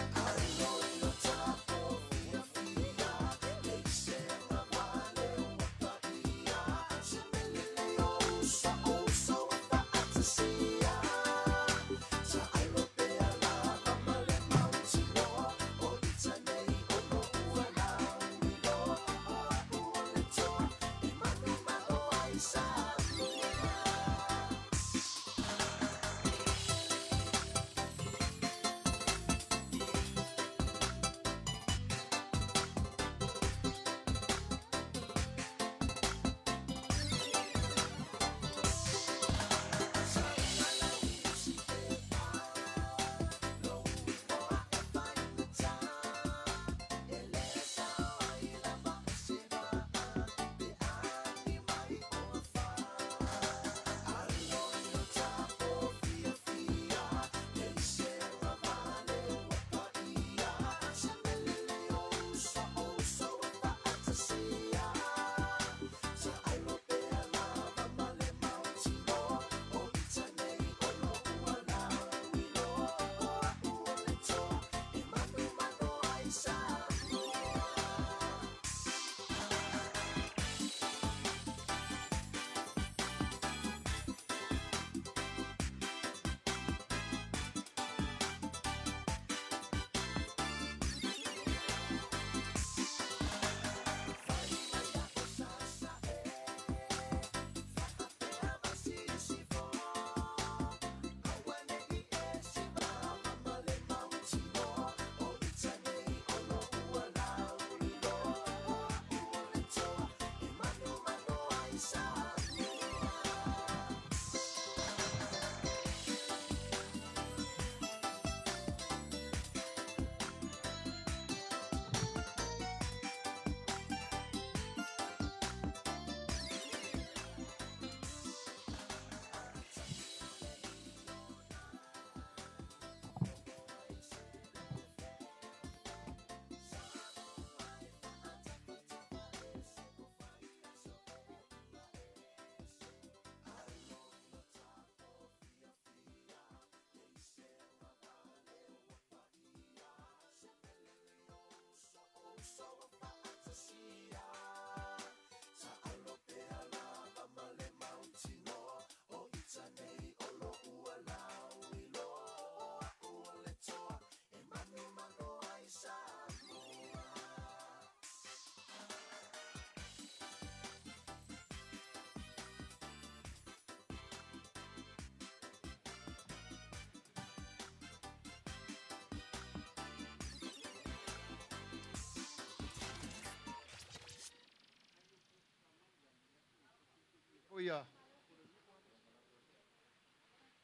ia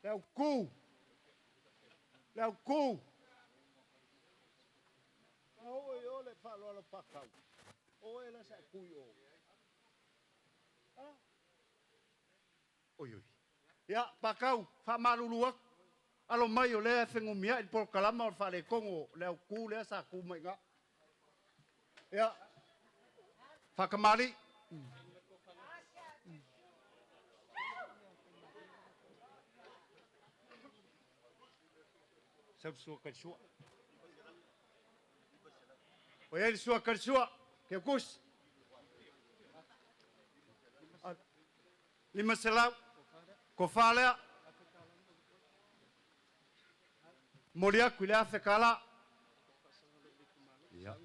le au ku. Le au ku. A o i o le whaaloalo pakau. O e la sa kui o. Ah. Oi oi. Ia, pakau, whaamalulu aku. Alo mai o lea whengumia i polokalama o le whaalekongo le au ku lea sa ku mai ngā. Ia, whakamali. Sau sua karisua. O ia sua karisua. Ke kus. 500. Ko whalea. Mori aku i le afe kala. Ia.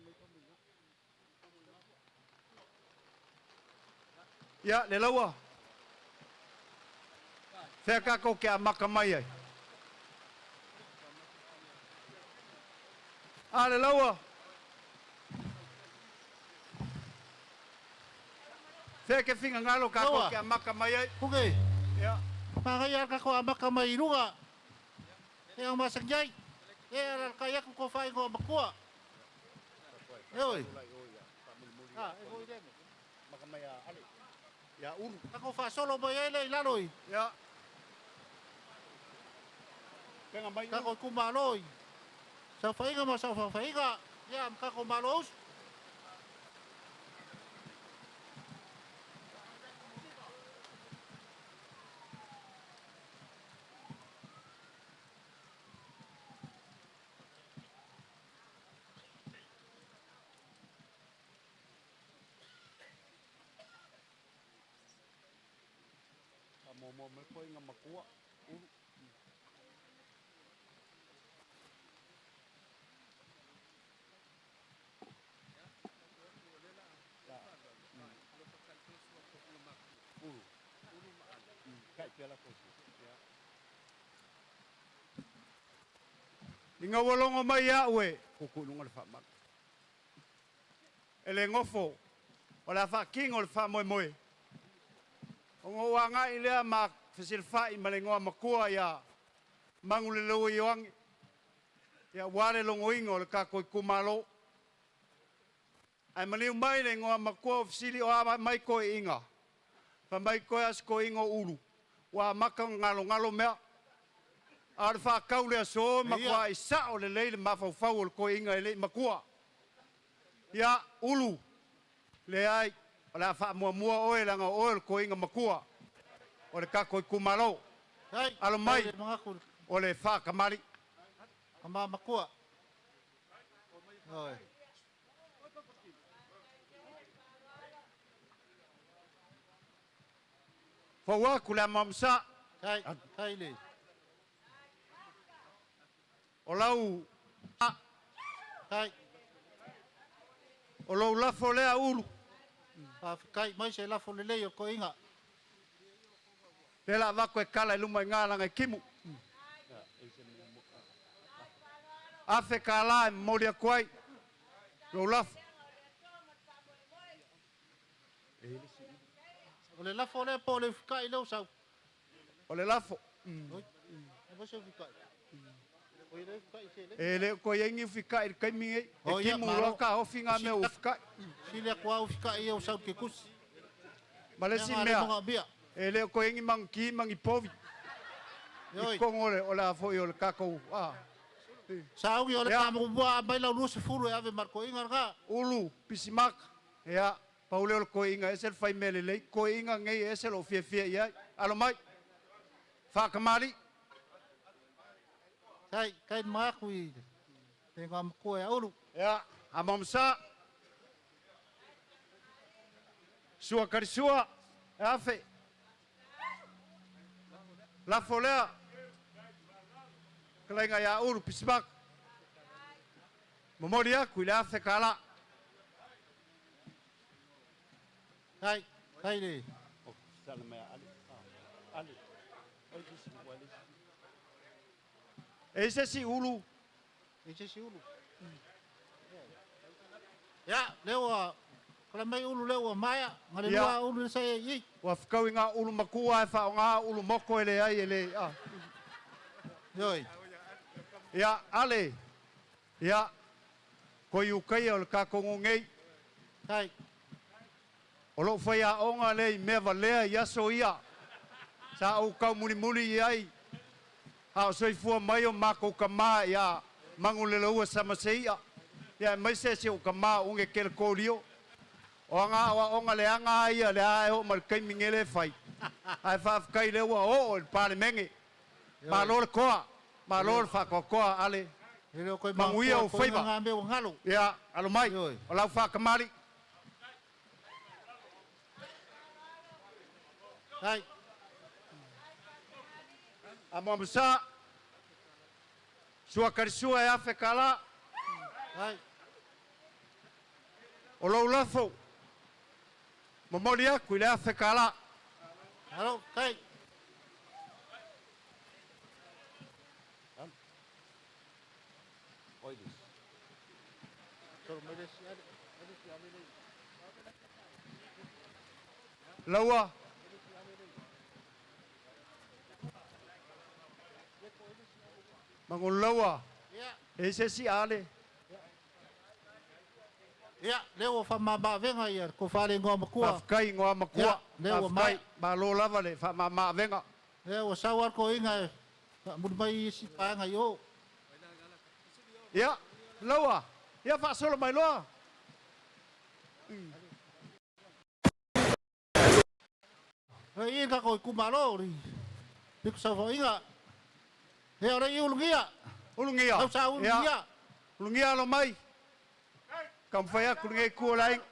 Ia, le laua. Whea kako ke a maka mai ai. A le laua. Whea ke finga ngalo kako ke a maka mai ai. Puke. Ia. Magai kako a maka mai i luga. E au masangiai. E ara kai aku ko whai ngoa makua. E oi. Ah, e hoi lene. Maka mai a ale. Ia uru. Kako whasolo mai ai le i lalo i. Ia. Penga mai. Kako kumalo i. Sau whainga ma sau whainga. Ia, kako malo usu. Mo me koe ngā makua. Uru. Uru. Kai pela kosi. Inga walongo mai ia ue. Kuku nunga le whaamanu. E le ngofo. O la whakingo le whaamoe moe. O ngō wanga i lea ma fesilfai ma le ngoa makua ia mangule lewe ioangi. Ia wale longo ingo o le kako i kumalo. Ai maniu mai le ngoa makua o fisili o ama mai koe inga. Fa mai koe as koe ingo ulu. Wa maka ngalo ngalo mea. A le whakau lea so makua i sao le leile mafaufau o le koe inga e lei makua. Ia ulu le ai. O le a whaamua oe langa oe le koe inga makua. O le kako i kumalo. Alo mai o le whakamari. Kama makua. Oi. Fauaku le mamsa. Kai, kai le. O lau. Kai. O lau lafo lea ulu. Kai mai se lafo le lei o koinga. Le la vako e kala i luma i ngā langa i kimu. Afe ka la e mori aku ai. Lou lafo. O le lafo le po le fukai leu sau. O le lafo. Oi. E mo se fukai. O le fukai se le. E le ko yengi fukai kai mi e kimu roka ofi ngā mea u fukai. Si le kwa u fukai e sau ke kusi. Malesi mea. E le ko yengi mangi mangi povi. I kongo le o la foi o le kako. Ah. Sau i o le ka mo mai lau lu se fulu e ave marko inga nga. Ulu pisimak. Ia paule o le koe inga ese le whai mele lei. Koe inga ngei ese lo fia fia ia. Alo mai. Whakamari. Kai, kai maaku i te ngā makoe a ulu. Ia, a mamsa. Sua karisua. E afe. Lafo lea. Kalainga ia ulu pisimak. Momori aku i le afe kala. Kai, kai le. Oh, sala mea ali. Ali. Oi kisi wale. E se si ulu. E se si ulu. Ya, leo a Kala mai ulu le ua maea, nga le Ia. lua ulu le sa ia i. Ua fekaui ngā ulu makua e whaonga ulu moko e le ai e le. Ah. Ioi. Ia, ale. Ia, koi ukaia o le kākongo ngei. Tai. O lou fai aoga lea i mea valea i aso ia. Sa ou kau mulimuli i ai. A o soifua mai o makou kamā ia Manuleleua Samaseia. Ia aemaise si ou kamā o Uge Kelekolio. O aga aoaoga leaga a ia lea e oo mai le taimi nei le fai. Ae faafetai lea ua oo i le Palemene. Malo le toa, malo le faatoatoa ale. Manuia ou faiva. Ia, alo mai, o lau faakamali. Hai. Amoamosa, sua kalisua e afe kala. Hai. O lou lafo, momoli aku i le afe kala. Alo, kai. Laua. Magolaua. E se si ale. Ia, lea ua faamama-avega ia le tofa le igoa matua. Faafetai igoa matua. Ia, lea ua Faafetai. maea. Malo lava le faamama-avega. Lea ua sau lava le toeaina e faamuli mai isi vaega i o. Ia, Laua. Ia faasolo mai loa. E i le tatou itumalo i le pito saofaiga. Ia, o le i ulugia. Ulugia. Tausa ulugia. Ia, ulugia alo mai. Taumafai atu lenei itu o le aiga.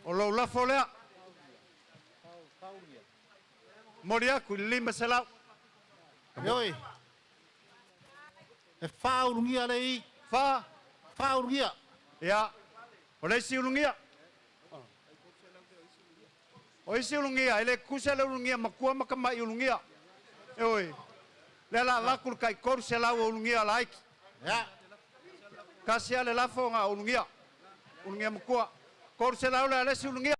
O lou lafo lea. Momoli atu i le 500. Ioe. E fa ulugia le i. Fa. Fa ulugia. Ia, o le isi ulugia. O isi ulugia, e le tutusa le ulugia matua ma tamai ulugia. Ioe. Lea la avatu le tai 300 o ulugia laiti. Ia. Tasi lava le lafo na o ulugia. Ulugia matua. 300 le a le isi ulugia.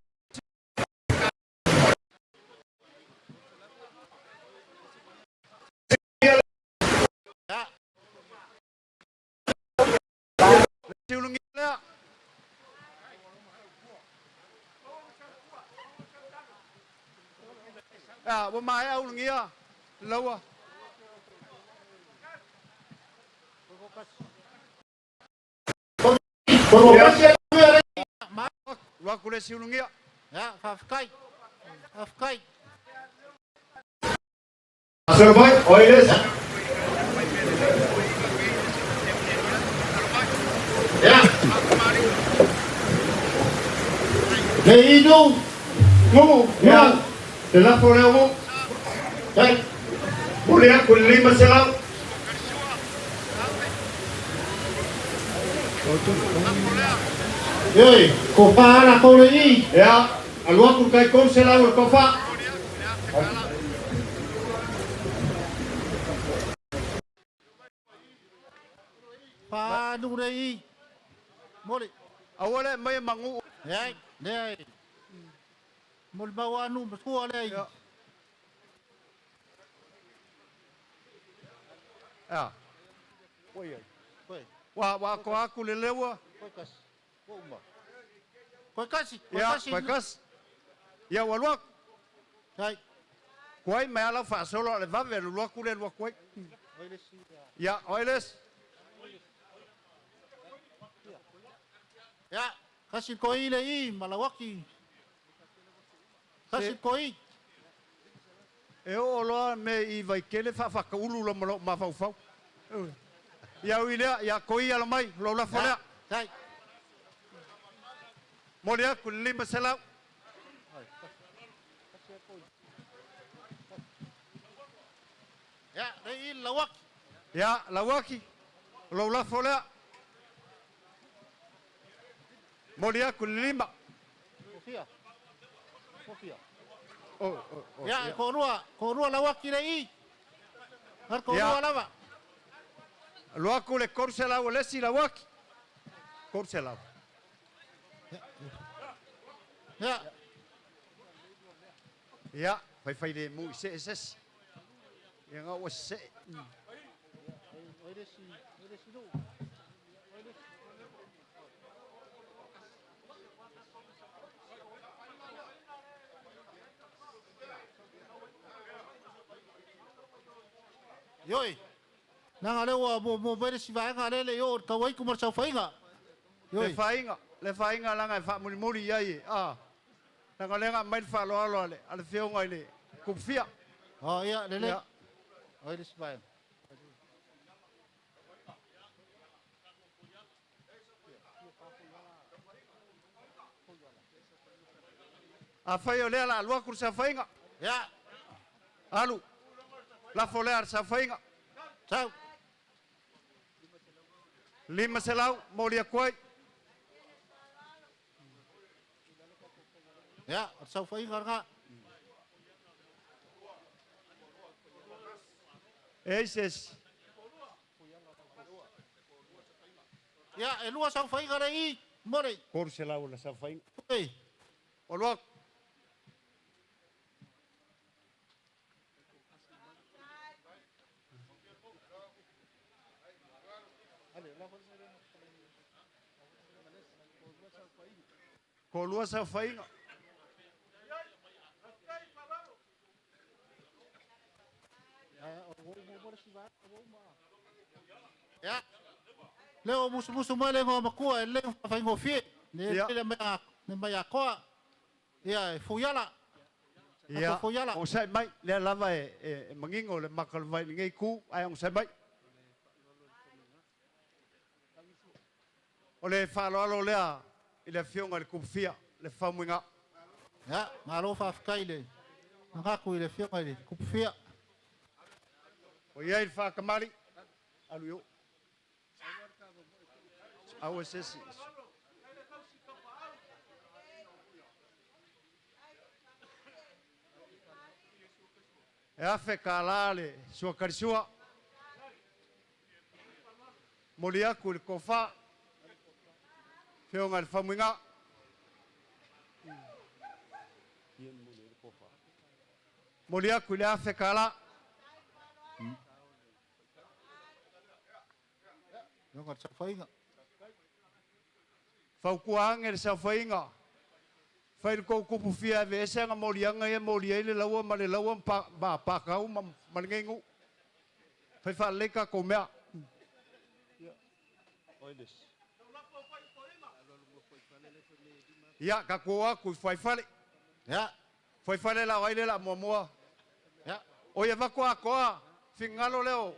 Ia. Le isi ulugia lea. Ia, ua maea ulugia. Laua. Alu atu le isi ulugia. Ia, faafetai. Faafetai. Faasolo mai, o ai le isi? Ia. Le inu. Nuu, ia, le lafo lea o Nuu. Tai. Momoli atu i le 500. Ioe, ko fa ala ko le i. Ia, alu atu le tai 300 o le tofa. Fa anu le i. Moli. Aua le aumaia ma Nuu. Leai, leai. Moli mau anu matua le i. Ia. Ua ua atoa atu le leua. Koe kasi, koe Ia, kasi. koe kasi. Ia, ua alu atu. Tai. Kuai mai lava lau faasolo a o le vave alu alu atu le alu atu ai. Ia, o ai le isi? Ia, kasi koe i le i ma Lauaki. Kasi koe i. E oo loa me i Vaitele faafataulu loa ma lou mafaufau. Ia ui lea, ia koi alo mai, lou lafo lea. Tai. Momoli atu i le 500. Ia, le i Lauaki. Ia, Lauaki, lou lafo lea. Momoli atu i le lima. Ia, e toalua, toalua Lauaki le i. Ar Ia. toalua lava. Alu atu le 300 o le isi Lauaki. 300. Ia. Ia, faifai lemu i see se isi. Ia ga ua sese'e. Ioi. Leaga o lea ua muamua mai le isi vaega lea e le i oo i le tauaitu ma le saofaiga. Le faiga, le faiga leaga e faamulimuli i ai e, a, leaga o lea na aumai le faaaloalo a le, a le Afioga i le Tupufia. Oh, ia, lelei. O ai le isi vaega? Afai o lea o le a alu atu le saofaiga. Ia. Alu. Lafo lea a le saofaiga. Sau. 500 momoli atu ai. Ia, o le saofaiga lena. E ai se isi. Ia, e lua saofaiga lea i i, mo le. 300 o le saofaiga. Oi. O alu atu. Toalua saofaiga. Ia. Lea ua musumusu mai le igoa matua e lelei ona faafaigofie. Ne lele mai a ne mai atoa. Ia e Fuiala. Ia, onosai mai, lea lava e manino le maka o le vai i lenei itu, ae onosai mai. O le faaaloalo lea i le Afioga i le Tupufia, le Faumuina. Ia, malo faafetai i le manatu i le Afioga i le Tupufia. Ua i ai le faakamali, alu i o. Aua se isi. E $1,000 le suakalisua. Momoli atu i le tofa, Afioga i le Faumuina. Momoli atu i le $1,000. Yoga le saofaiga. Fautua ane le saofaiga, fai le tou tupu fia e aveese ana moliaga ia e moli ai le laua ma le laua ma Pakau ma lenei nuu. Fai faalelei tatou mea. Ia, tatou o atu i Fuaifale. Ia. Fuaifale la o ai lea o le a muamua? Ia. Oi avatu atoa finagalo lea o.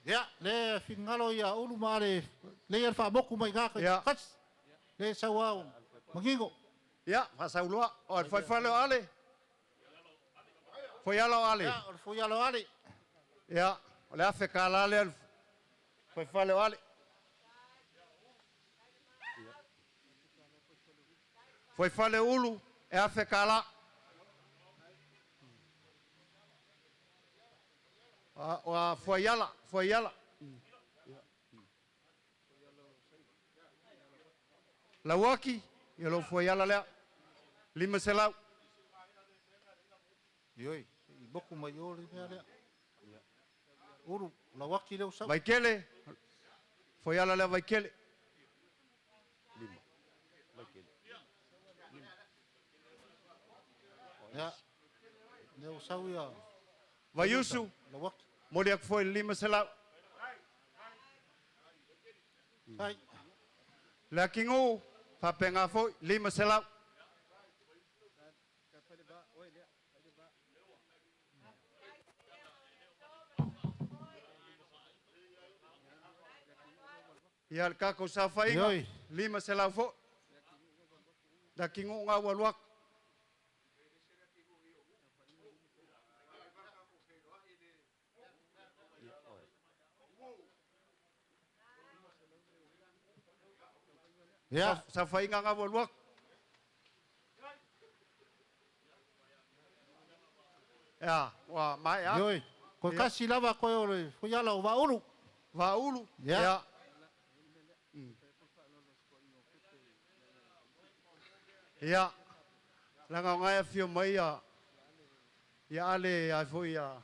Ia, le finagalo ia Ulu ma Ale, lea ia le faamotu mai i ina, kasi, le sau au manino. Ia, faasau loa. O le Fuaifale o Ale. Fuaiala o Ale. Ia, o le Fuaiala o Ale. Ia, o le $1,000 lea o le Fuaifale o Ale. Fuaifale o Ulu, e $1,000. O Fuaiala, Fuaiala. Lauaki, ia lou Fuaiala lea. 500. Ioe, se i moku mai o le mea lea. Ulu, Lauaki lea ua sau. Vaikele, Fuaiala lea Vaikele. 5. Vaikele. Ia, lea ua sau ia. Vaiusu, Lauaki. Momoli atu foi le 500. Ai. Leakigu, faapena foi, 500. Ia le tatou saofaiga, Ioe. 500 foi. Leakigu ga ua alu atu. Ia. Saofaiga ga ua alu atu. Ia, ua maea atu. Ioe, koe kasi lava koe o le Fuiala o Vaaulu. Vaaulu. Ia. Ia. Laga o ngai afio mai ia ia ale ai foi ia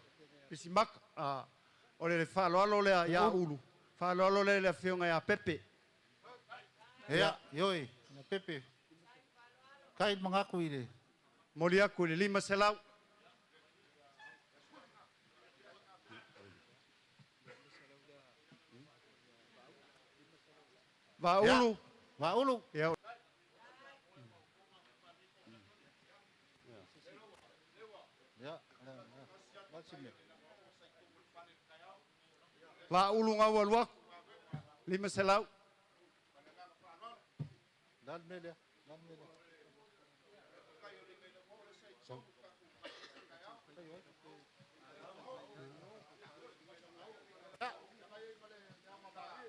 Pisimaka. O le faaaloalo lea ia Ulu. Faaaloalo lea i le afioga ia Pepe. Ia, ioe, ia Pepe. Kai mangaku i le. Moli aku i le 500. Vaaulu. Vaaulu. Ia. Ia, Vaaulu ngau alu aku. 500. Dal mele, dal mele.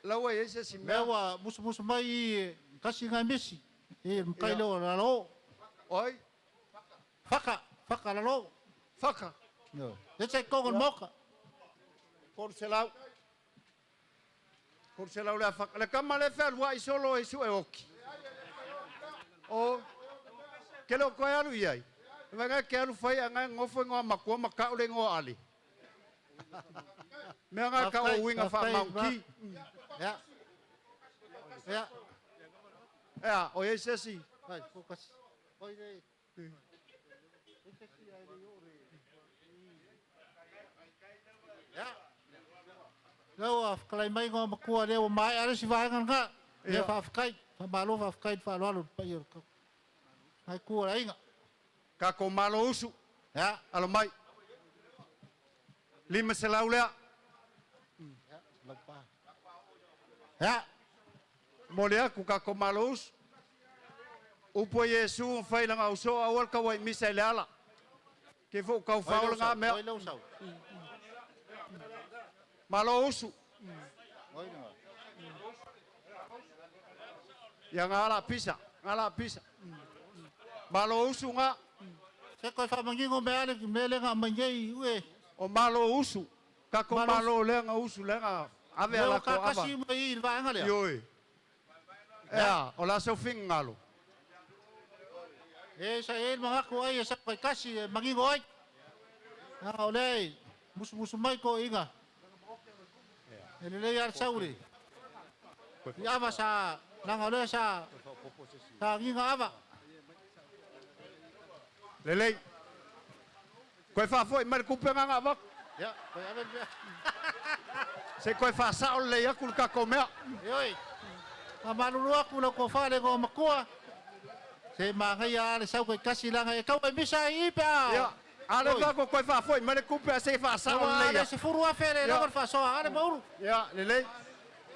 Laua e se si mea. Ua musu mai kasi ngai misi. E mkai lo lalo. Oi. Faka, faka lalo. Faka. No. E se kongo moka. 300. 300 le faka. Le kama le fe alua i solo e su e oki. O ke lo koe alu iai. Vai ngai ke alu fai a ngai ngofo ngoa makua ma kau le ngoa ali. Mea ngai ka o uinga wha maunki. Ya. Ya. Ea, o ei sesi. Vai, focus. Oi le. Ya. Lau a whakalai mai ngā makua lea o mai are si vaenga ngā. Ia whaafkai, whamalo whaafkai whaaloalo pai o kau. Ngai kua la inga. Ka ko malo usu. Ya. Alo mai. 500 lea. Ya, laupa. Ya. Mole aku ka ko malo usu. Upo Yesu whai langa uso awal ka wai misa i le ala. Ke fo kau whao langa mea. Oi lau sau. Malo usu. Oi langa. Ia ngā la pisa. Ngā la pisa. Malo usu ngā. Se koe whamangingo me ale me le ngā mai ue. O malo usu. Ka ko malo le ngā usu le ngā. Ave ala ko ava. Leo kakasi mai i le vaenga lea. Ioi. Ea, o la seu fingalo. E sa e mangaku ai e sa koe kasi e mangingo ai. Nā o lea musu musu mai ko inga. E le lei ar sauri. I ava sa nanga o lea sa sa nginga ava. Lelei. Koe whaafoi mai le kupe ngā ngā wak. Ia, koe ave mea. Se koe whaasao le aku le kako mea. Ioi. Ka malulu aku lau ko whale ngō makua. Se māngai a le sau koe kasi langa e kau e misa i ipe a. Ia. Ale kako koe whaafoi mai le kupe a se whaasao le ia. Ale se furu afe le langa whaasoa ale mauru. Ia, lelei.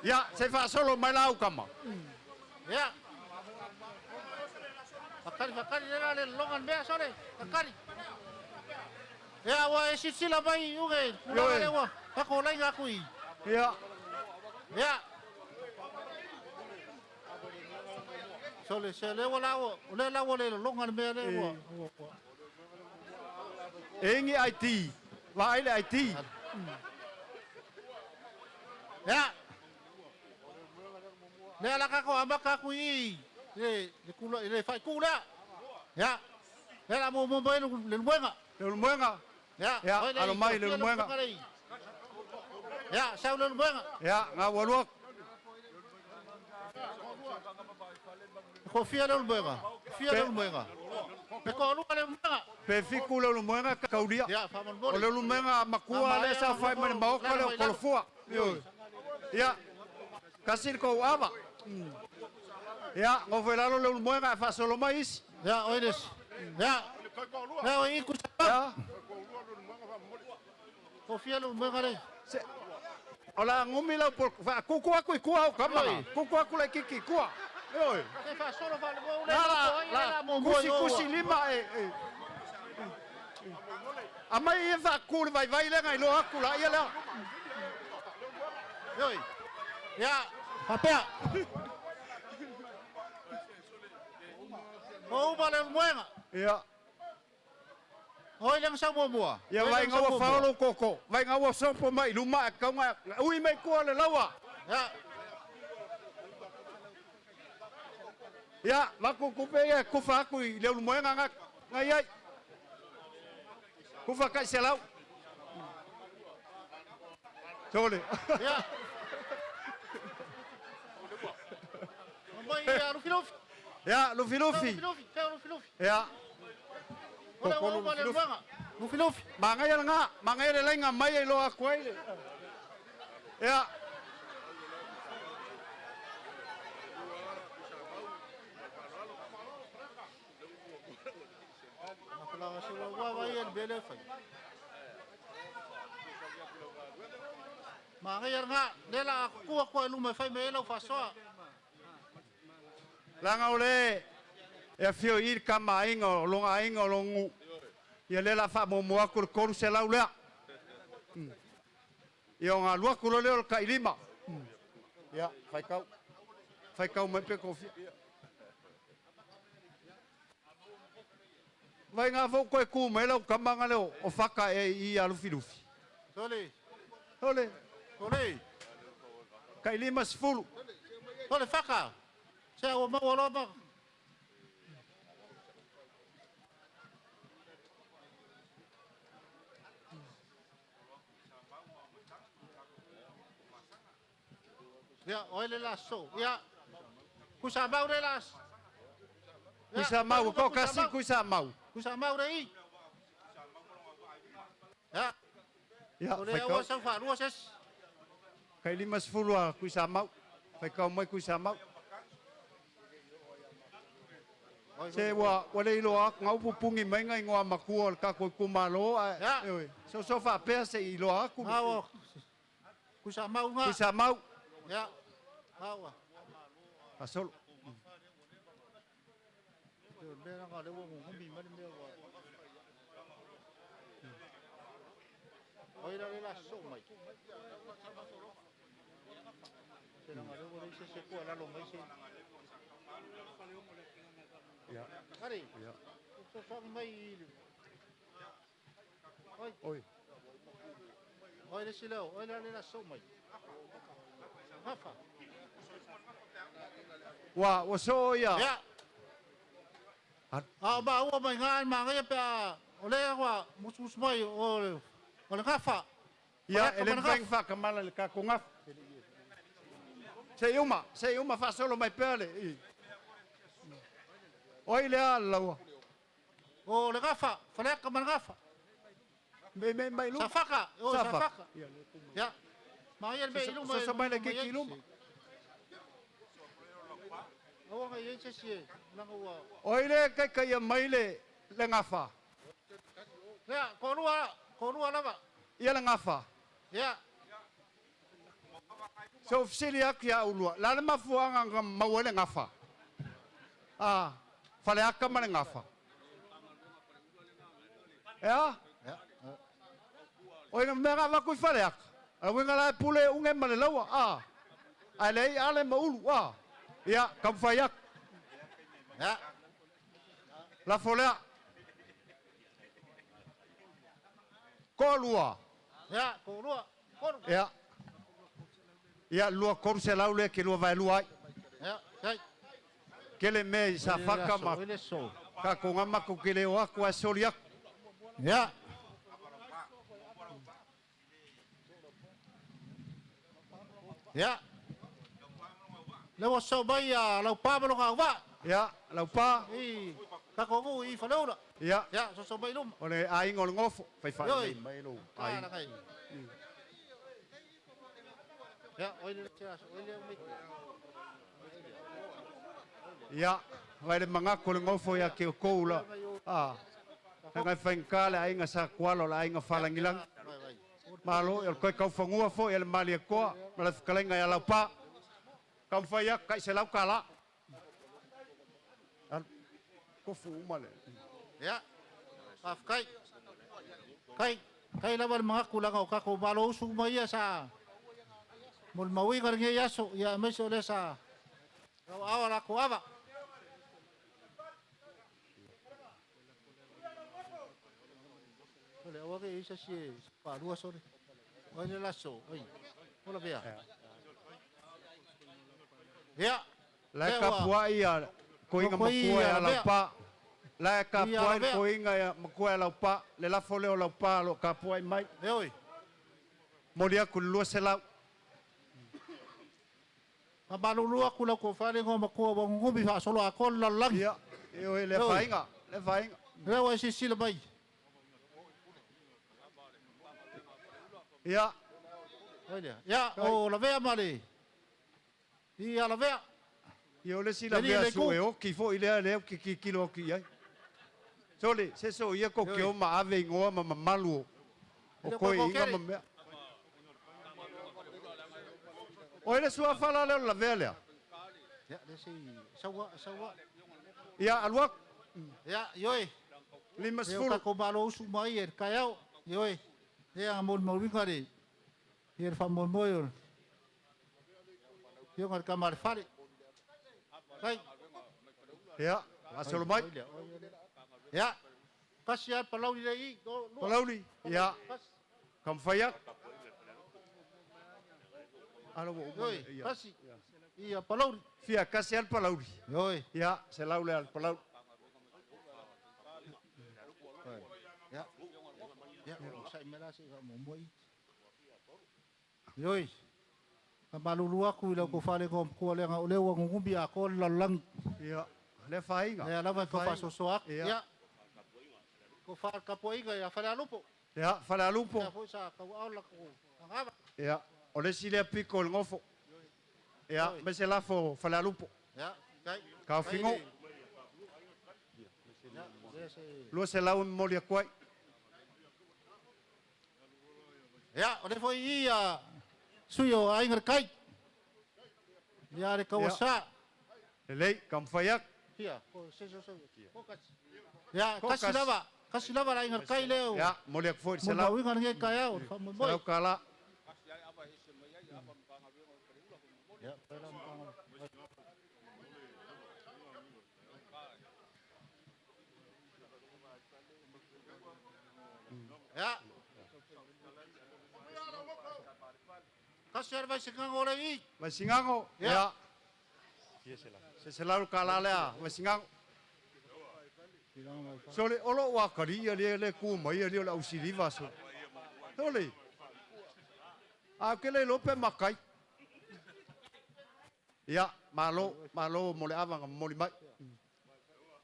Ia, se whaasolo mai lau kama. Ia. Fakari, fakari, le le longan mea sole. Fakari. Ia, ua e sisila mai uge. Kula le ua. Kako lainga aku i. Ia. Ia. Sole, se le ua lau, o le lau le longan mea le ua. Ingi IT. Vai le IT. Ia. Lea la kako amaka aku i. Le kula le fai kula. Ya. Le la mo mo le luenga. Le luenga. Ya. Ya, alo mai le luenga. Ya, sau le luenga. Ya, ngā waluak. Ko fia le luenga. Fia le luenga. Pe ko lu le luenga. Pe fiku le luenga kaulia. Ya, fa mon O le luenga makua le sa fai mai maoka le kolofua. Ya. Kasi ko ava. Ya, ngofo lalo le luenga fa solo mais. Ya, oides. Ya. Ya, oi ku Ya. Ko fia le luenga le. Ola ngumi lau por fa kuku aku i kua o kama. Kuku aku le kiki kua. Oi. Se fa solo fa le mo le la kusi kusi lima e. Amai e fa ku le vai vai le ngai lo aku la ia le. Oi. Ya, papea. O uma le luenga. Ya. Oi le sau muamua. Ia Oi vai le sau ngaua muamua. faolo koko. Vai ngaua sopo mai luma e kaunga. Ui mai kua le laua. Ia. Ia, maku kupe ia kufa aku i le ulumoenga nga ngai ai. Kufa kai se lau. Tole. Ia. Mai ia Lufi Lufi. Ia, Lufi Lufi. Lufi Lufi, teo Lufi Lufi. Ia. Ole Kokolo ua le Lufi Lufi. luanga. Lufi Lufi. Mangai ala nga, mangai le lainga mai ai loa aku ai le. Ia. Mafalanga se ua ua vai el bele fai. Mangai ala nga, le la kua kua luma fai me lau fasoa. Langa ole e afio i le kama aiga o loga aiga o logu ia lea la faamuamua aku le 300 lea. Ia o galua aku loa lea o le tailima. Ia faikau faikau mai pe kofia vai ngā fau koe kū mai lau kamanga leo o whaka e i a Lufi Lufi. Sole. Sole. Sole. Kai 50. Sole whaka. Se o maua loa ma. Ia, oi le la so. Ia. Kusa mau le la. Kusa mau, ko kasi kusa mau. Kusa mau le i. Ia. Ia, O le whaikau. aua sau whaalua ses. Kai 50 a kusa mau. Whaikau mai kusa mau. Se ua ua le iloa aku ngau pupungi mai ngai ngoa makua o le kako i kumalo a e so so fa pea se iloa aku. Ngau. Kusa mau ngā. Kusa mau. Ia. Ngau. Pasolo. Te mea ngā le ua ngumi mai le mea ua. Oi la le la so mai. Se la ngā le ua le se se kua lalo mai se. Ia. Ari. Ia. So so mai i le. Oi. Oi. Oi le sileo, oi la le la so mai. Hafa. Ua ua so ia. Ia. A ma ua mai ngā ma ngai pe a o le ua musu mai o le o le ngafa. Ia, e le mfai whakamala le kako ngafa. Se uma, se uma whasolo mai pea le. I. Oi le a laua. O le ngafa, whaleka ma le ngafa. Me me mai luma. Safaka, o Safaka. safaka. Ia. Ma ia le i luma. So mai le kiki luma. Aua ngai ei se sie, langa ua. Oi le kai kai mai le le ngafa. Ia, ko lua lava. Ia le ngafa. Ia. So ofisili aku ia ulua. La le mafuanga nga maua le ngafa. Ah, fale aka ma le ngafa. Ea? Ia. Oi na mea vaku i fale aka. A winga la pule unge ma le laua. Ah. Ai le ale ma ulu. Ah. Ia, kamfai aku. Ia. La folea. Ko lua. Ia, ko lua. Ko lua. Ia. Ia, lua koru se lau le ke lua vai lua ai. Ia, sai. Kele me i sa whaka ma. Oi le so. Ka ko ngā mako ke leo aku a soli aku. Ia. Ia. Le ua sau mai a lau pā ma longa wa. Ia, lau pā. I kako ngu i whaleura. Ia. Ia, so sau mai luma. O le ainga o le ngofo. Whai whai Ioi. mai lo. Ka la ngai. Ia, oi le te aso, oi le mai. Ia, vai le mangako le ngofo ia ke o koula. Ah. Ngai whaingka le ainga sa kualo le ainga whalangilang. Malo, e o koe kauwhangua fo, e le mali e koa, ma le whakalenga ia lau pā. Kauwhai aku, kai se lau ka la. Al, kofu uma le. Ia. Whawhakai. Kai, kai lava le mangaku langa o kako malo usu mai ia sa. Mo le mauiga le ngei aso, ia aemaise o le sa. Lau awa la ko ava. Sole, aua ke i se isi e faalua sole. O ai le laso, oi. O lavea. Ia. La e kapuai ia koiga makua e alaupa. La e kapuai le koiga ia makua e alaupa. Le lafo lea o laupa o lo o kapuai mai. Oi. Moli aku le 200. Faamalulu atu lau tofa le igoa matua ua gugumi faasolo atoa le lalolagi. Ia, ioe, le afaina, le afaina. Lea ua e silasila mai. Ia. Oi lea. Ia, o Lavea ma le ia Lavea. Ia, o le isi Lavea su e oki foi lea lea ou te tilotilo atu i ai. Sole, se so ia ko ke o ma ave igoa ma mamalu o toeaiina ma mea. O ai le suafa la lea o le lavea lea? Ia, lea sei saua, saua. Ia, alu atu. Ia, ioe. 50. E o tatou malo usu mai e le taeao. Ioe. Lea na molimauina le, ia le faamoemoe o le Afioga i le Tama a le Fale. Kai. Ia, faasolo mai. Ia, tasi lava le Palauli lea i i. Palauli, ia. Taumafai atu. Ala ua uma. Ioe, tasi. Ia, Palauli. Fia kasi lava le Palauli. Ioe. Ia, 100 lea le Palauli. Ia, ia, sai mea la se i faamuamua i. Ioe, faamalulu atu i lau tofa le igoa matua leaga o lea ua gugumi atoa le lalolagi. Ia, lea faaina. Lea lava e tau faasoasoa atu. Ia, tofa le tapuaiga ia Falealupo. Ia, Falealupo. Lea foi sa tauaao le latou agava. Ia, o le isi lea piko o le nofo. Ia, ma se lafo Falealupo. Ia, kai. Taofigo. 200 e momoli atu ai. Ia, o lea foi i a sui o Aiga i le Tai. Ia, le Tauasa. Lelei, taumafai atu. Ia, ko se so so. Ko kasi. Ia, kasi lava. Kasi lava le Aiga i le Tai lea. Ia, momoli atu foi le 100. Mo uiga lenei taeao, le faamoemoe. 100 tala. Ia, pela matanga. Ia. Kasi le Vaisigano le i. Vaisigano, ia. Se 100 tala lea, Vaisigano. Sole, o lou akali ia lea le ku mai ia lea o le ausiliva sole. Sole, a ke le lope makai. Ia, malo, malo mo le ava na momoli mai.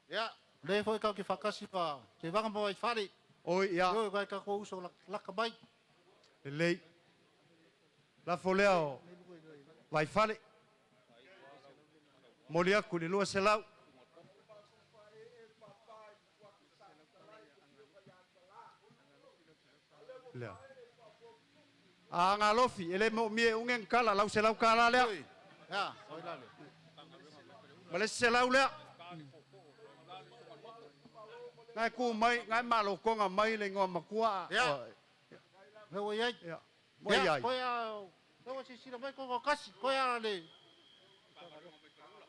Ia, le foi kau ke whakasi pa te wanga mo ai whare. Oi, ia. Oi, kai ka ko uso laka mai. Lelei. Lafo lea o Vaifale. Moli aku le 200. Lea. A ngalofi, e le moomia e uge kala, lau 100 kala lea. Ia, oi lale. Ma le 100 lea. Ngai ku mai, ngai malokonga mai le ingoa makua. Ia. Me ua iai. Ia. Ua iai. Koe a, me ua sisila mai koko kasi, koe a le,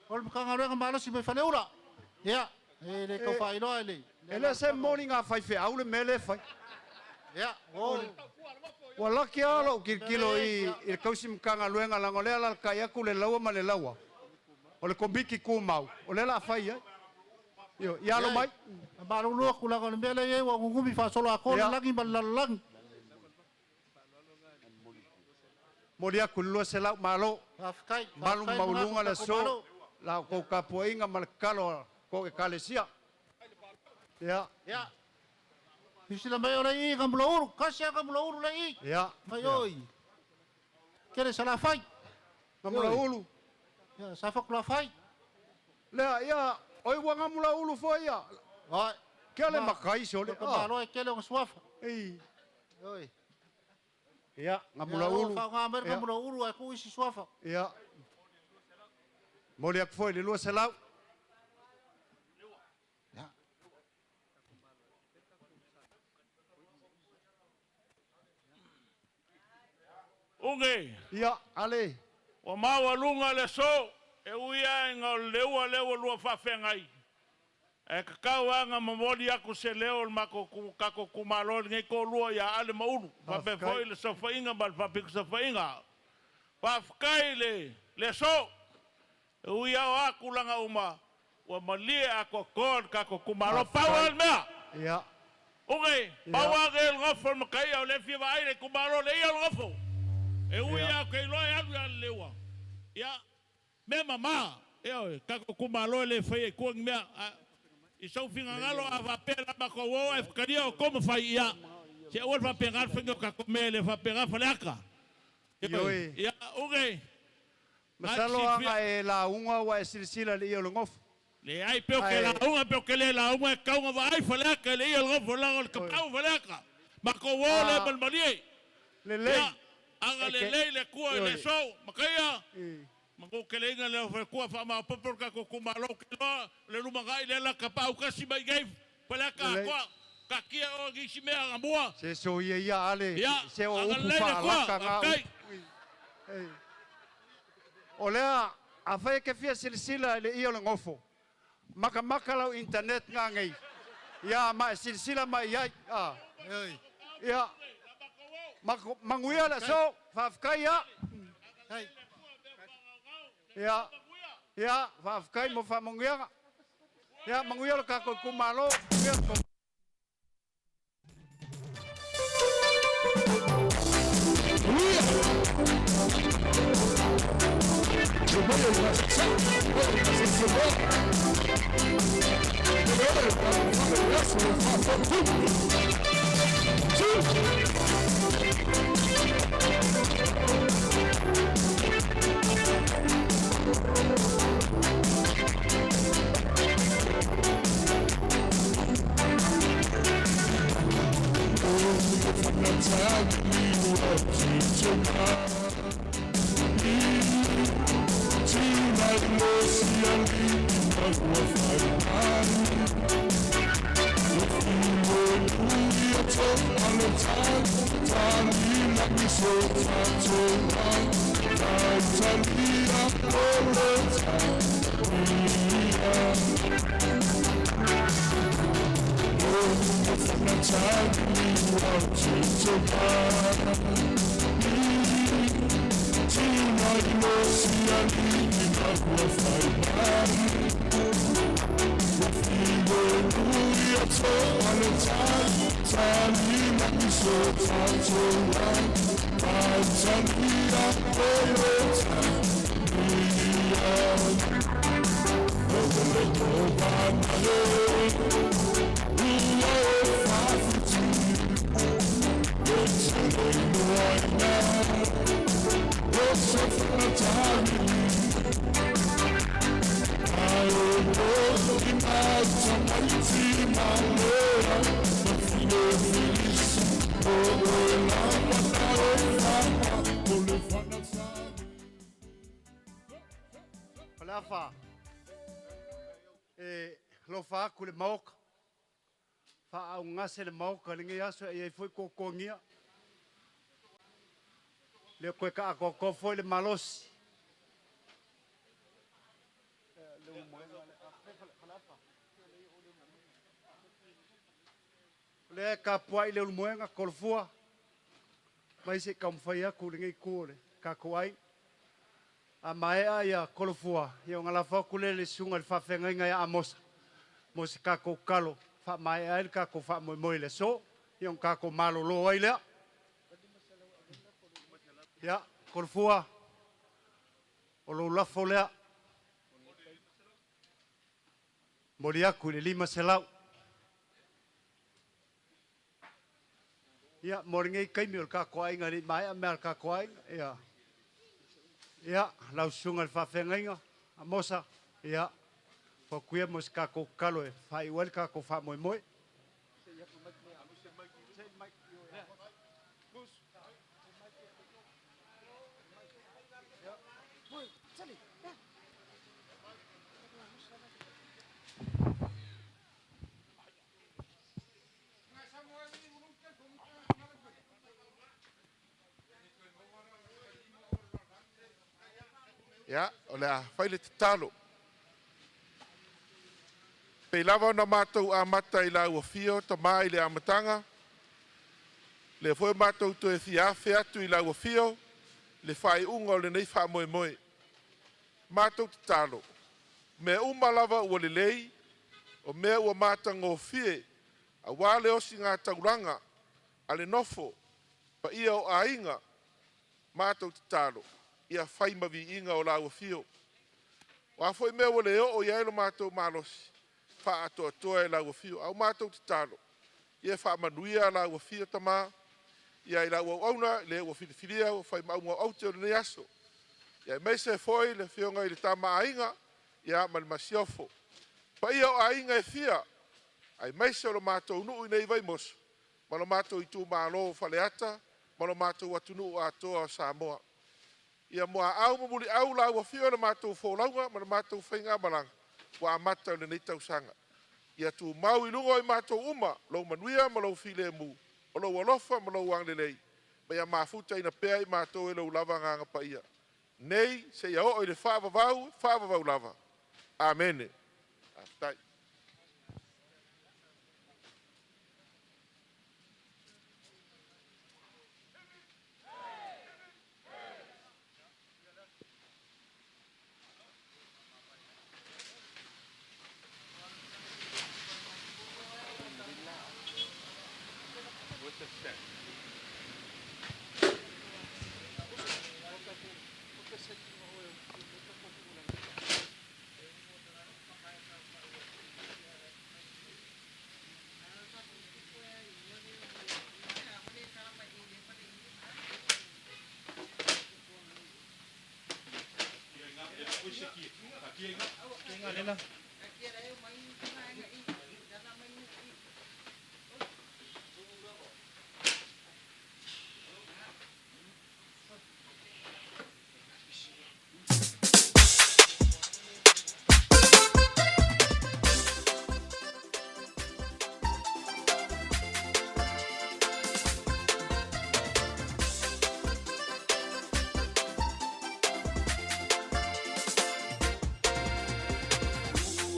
o le Matagaluega malosi mai Faleula. Ia, e le tau faailoa e le. E le se moni ngā faifeau le mea lea e fai. Ia, o. Ua laki lava lou tilotilo i le tausi Matagaluega leaga o lea e alalatai atu le laua ma le laua. O le Komiti Tumau, o lea o le a fai ai. Ioe, ia alo mai. E malulu atu leaga o le mea lea e i ai ua gugumi faasoloatoa le lagi ma le lalolagi. Momoli atu le 200 malo. Faafetai. Malu ma maualuga le aso, la outou tapuaiga ma le tatalo a tou Ekalesia. Ia. Ia. Silasila mai o le i Gamulaulu, kasi lava Gamulaulu le i. Ia. Mai oi. Kele Salafai. Gamulaulu. Ia, Safakulafai. Lea, ia, oi ua Gamulaulu foi ia. Oi. Ke le makai sole. Ka malo e kele o suafa. Ei. Oi. Ia, Gamulaulu. Ia, whaonga mai Gamulaulu ai ku isi suafa. Ia. Moli atu foi le 200. Ia. Uge. Ia, ale. Ua maualuga le aso, e ui lava ina o le ua lea ua lua faafeagai. Ae tatau lava ona momoli atu se leo o le matou tatou itumalo i lenei toalua ia Ale ma Ulu, faapea foi le saofaiga ma le faapito saofaiga. Faafetai i le le aso. E ui lava o a tulaga uma, ua malie atoatoa le tatou itumalo. Pau lava le mea, Ugi, pau lava lenei o le nofo a le Mataia, o lea e fia vaai le itumalo, le ia o le nofo. E ui lava ou te iloa e alu ia Leua, ia, mea mama, ioe, tatou itumalo e le faia i tua ni mea. A, i sou finagalo a faapea o le a matou o ae talia outou ma fai, ia, se aua le faapena le faiga o tatou mea, e le faapena Faleata. Ioe, ia, Ugi, Masalo a na e lauga ua e silasila i le ia o le gofu. Leai, pe ou te lauga pe ou te le lauga, e tatau ona vaai Faleata i le ia o le gofu, leaga o le tapaau Faleata. Matou o lea ma le malie. Lelei. Ia, agalelei le Atua i le aso, Makaia, manu keleina le Atua faamaopoopo le tatou itumalo. Ou te iloa o le lumanai lea la tapaau tasi mai i inei Faleata atoa. Taatia oe i nisi mea agamua. Se soia ia ale Ia, se o upu agalelei le Atua, faalaka na faafetai. upu. O lea, afai e te fia silasila i le ia o le gofo, makamaka lau internet ngangei. Ia ma e silasila mai i ai. A. Ia. Manuia le aso, faafetai ia. Ia. Ia, faafetai mo faamanuiaga. Ia, manuia le tatou itumalo. Manuia le Faleafa e lofa aku le maoka faaugase le maoka lenei aso e ai foi kokogia le koe kaakoako foi le malosi. O lea e kapuai le ulumoega kolofua mai se kaumawhai aku lenei ku o le kako ai. A maea ia kolofua, ia o ngalafa aku le le sunga le whawhengainga ia Amosa. Mo se kako kalo, wha maea ai le kako wha moe moe le so, ia o kako malolo ai lea. Ia, kolofua, o lo lafo lea. Moli aku i le 500. Ia, mo lenei kaimi o le kako aiga le maea mea le kako aiga. Ia, ia, lau susuga i le faafeagaiga Amosa, ia, fakuia mo se kako kalo e faaiu ai le kako faamoemoe. Ia, o le a fai le tatalo. Pei lava ona matou amata i lau afio Tama i le amataga, lea foi ua matou toe fia afe atu i lau afio i le faaiuga o lenei faamoemoe. Matou tatalo, o mea uma lava ua lelei, o mea ua matagofie aua le ositaulaga a le nofo paia o aiga, matou tatalo ia fai ma viiga o lau afio. O a foi mea ua le oo i ai lo matou malosi, faaatoatoa e lau afio. A o matou tatalo, ia faamanuia lau afio Tama ia i lau auauna le ua filifilia ua fai ma auga o aute o lenei aso. Ia aemaise foi le afioga i le Tama a Aiga ia ma le Masiofo. Paia o aiga e fia, aemaise o lo matou nuu i nei Vaimoso ma lo matou itumalo o Faleata ma lo matou atunuu atoa o Samoa. Ia muaau ma muliau lau afio i le matou folauga ma le matou faigamalaga ua amata i lenei tausaga. Ia tumau i luga o i matou uma lou manuia ma lou filemu, o lou alofa ma lou agalelei, ma ia mafutaina pea i matou e lou lava Agaga Paia, nei seia oo i le faavavau, faavavau lava. Amene. Faafetai.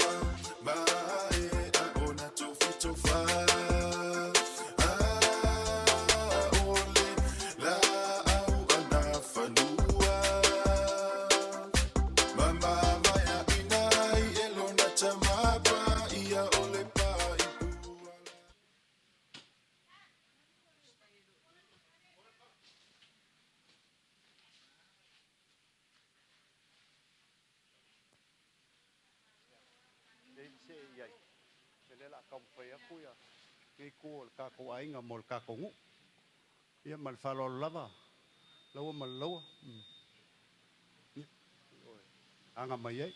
Ua maea ona tofitofa o le laau anafanua ma mavaeaina ai e lona tamapaia o le paipua. Lea i see i ai, o lea o le a taumafai atu lenei itu o le tatou aiga mo le tatou nuu. Ia ma le faaaloalo lava Laua ma le Laua, ia, aga mai ai.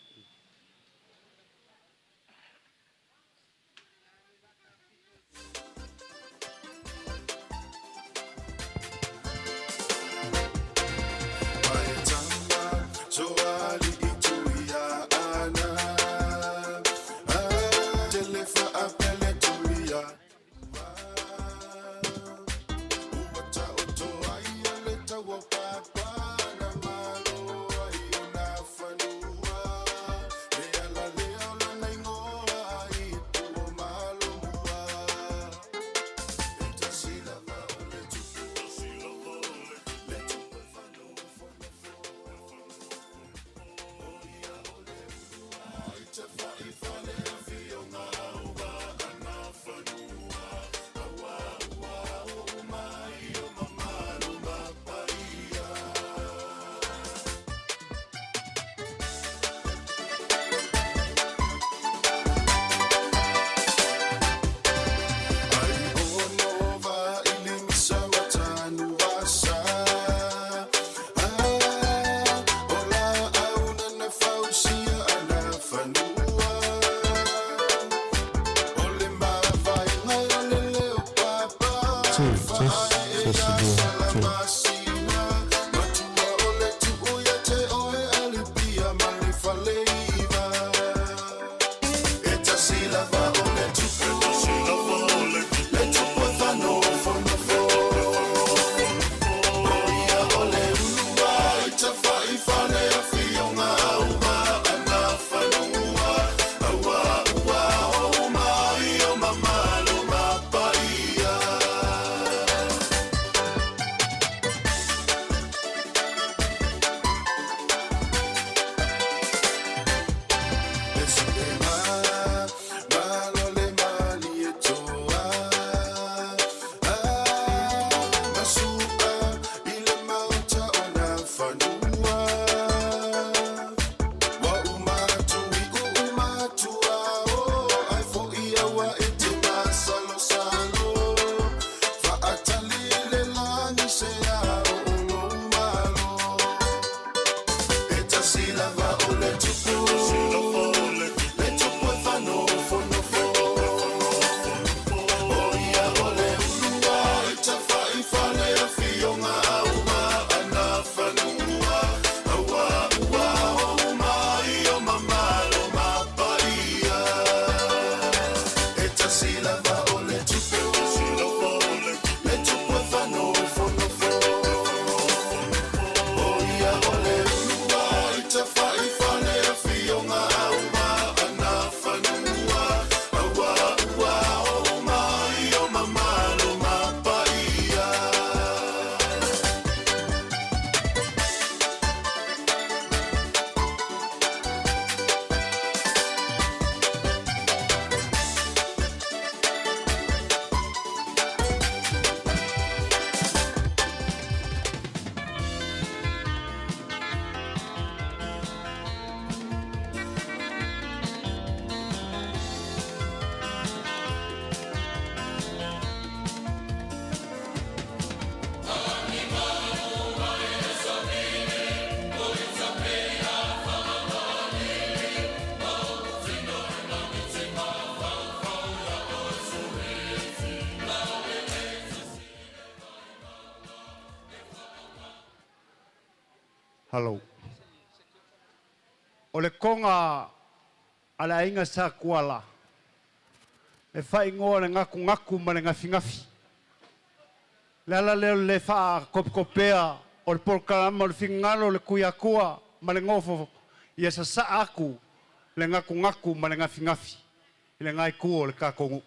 Hello. O le koga a le aiga sa Kuala, e faaigoa le gakugaku ma le gafigafi. Le ala lea o le le faakopekopea o le polokalama o le finagalo o le Tuiatua ma le nofo ia sasaa atu le gakugaku ma le gafigafi i le gaitu o le tatou nuu.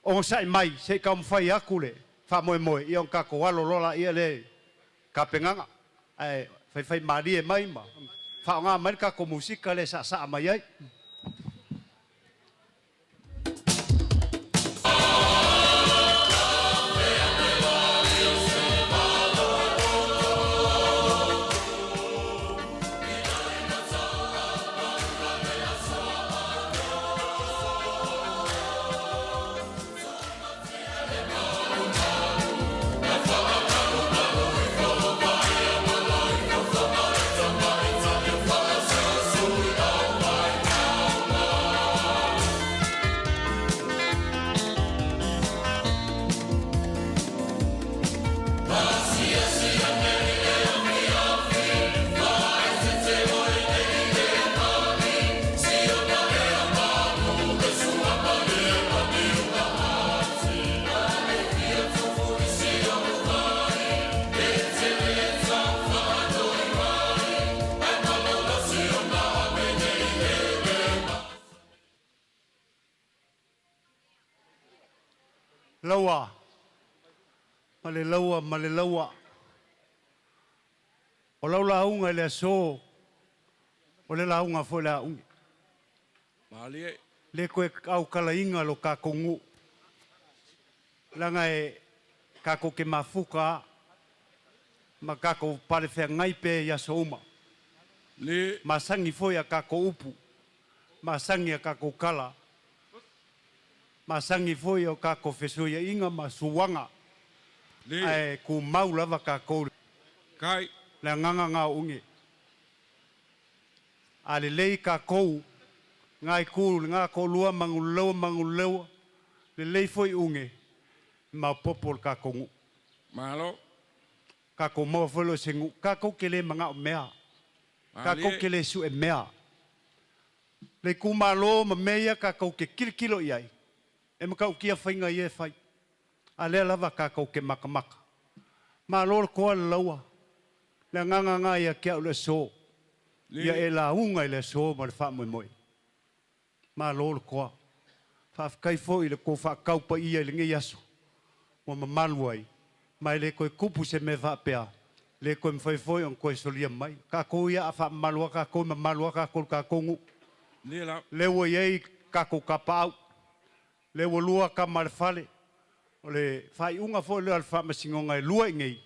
Onosai mai se i taumafai atu le faamoemoe ia ona tatou alo loa laia lea i tapenaga ae faifaimalie mai ma faaaoga mai le tatou musika lea e saasaa mai ai. Laua ma le laua ma le laua. O lau lauga i le aso, o le lauga foi o le a ugi. Malie. Le toe aukalaina lo tatou nuu, leaga e tatou te mafuta lava ma tatou palefeagai pea i aso uma. Le. Masani foi a tatou upu, masani a tatou tala, masani foi o tatou fesoiaiga ma suaga, Le. ae tumau lava tatou Kai. le agaga na o ugi. A lelei tatou lena itu, lena toalua, Manuleleua, Manuleleua, lelei foi ugi, e maopoopo le tatou nuu. Malo. Tatou maua foi lea o se nuu, tatou te le manao mea, tatou Malie. te le sue mea. Le itumalo ma mea ia tatou te tilotilo i ai, e matautia faiga ia e fai, a lea lava tatou te matamata. Malo le toa le laua, le agaga lena ia te au le aso, ia Le. e lauga i le aso ma le faamoemoe. Malo le toa. Faafetai foi i le tou faatau paia i lenei aso ua mamalu ai, ma e le toe tupu se mea faapea, le toe mafai foi ona toe solia mai. Tatou ia a faamamalu lava tatou, e mamalu lava tatou i le tatou nuu. Le la. Lea ua i ai tatou tapaau, lea ua lua tama a le fale, o le faaiuga foi lea a le faamasinoga e lua i inei,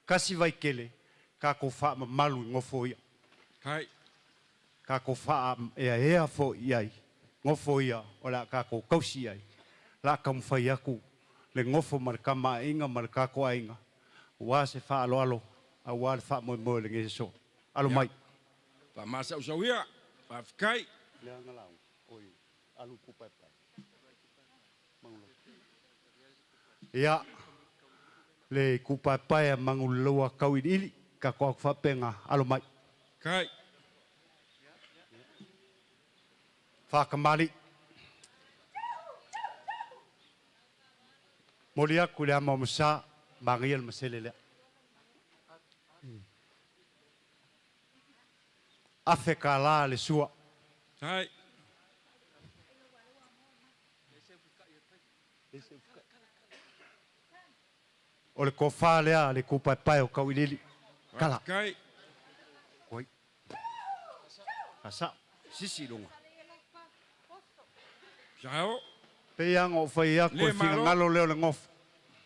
tasi Vaitele, tatou faamamalu i nofo ia. Kai. Tatou faaeaea foi i ai nofo ia o le a tatou tausi i ai. O le a taumafai atu le nofo ma le tamaaiga ma le tatou aiga aua se faaaloalo, aua le faamoemoe o lenei aso. Alo Ia. mai. Faamasausau ia. Faafetai. Ia, le itupaepae a Manuleleua tauiliili, tatou atu faapena, alo mai. Kai. Faakamalii. Momoli atu i le ama o Masa, manaia le masele lea. $1,000 le sua. Kai. O le tofa lea a le itupaepae o Tauiliili. Kala. Faafetai. Oi. Asao. Sisi i luga. Sao. Pei lava ona ou fai atu, Le e malo. finagalo lea o le nofo.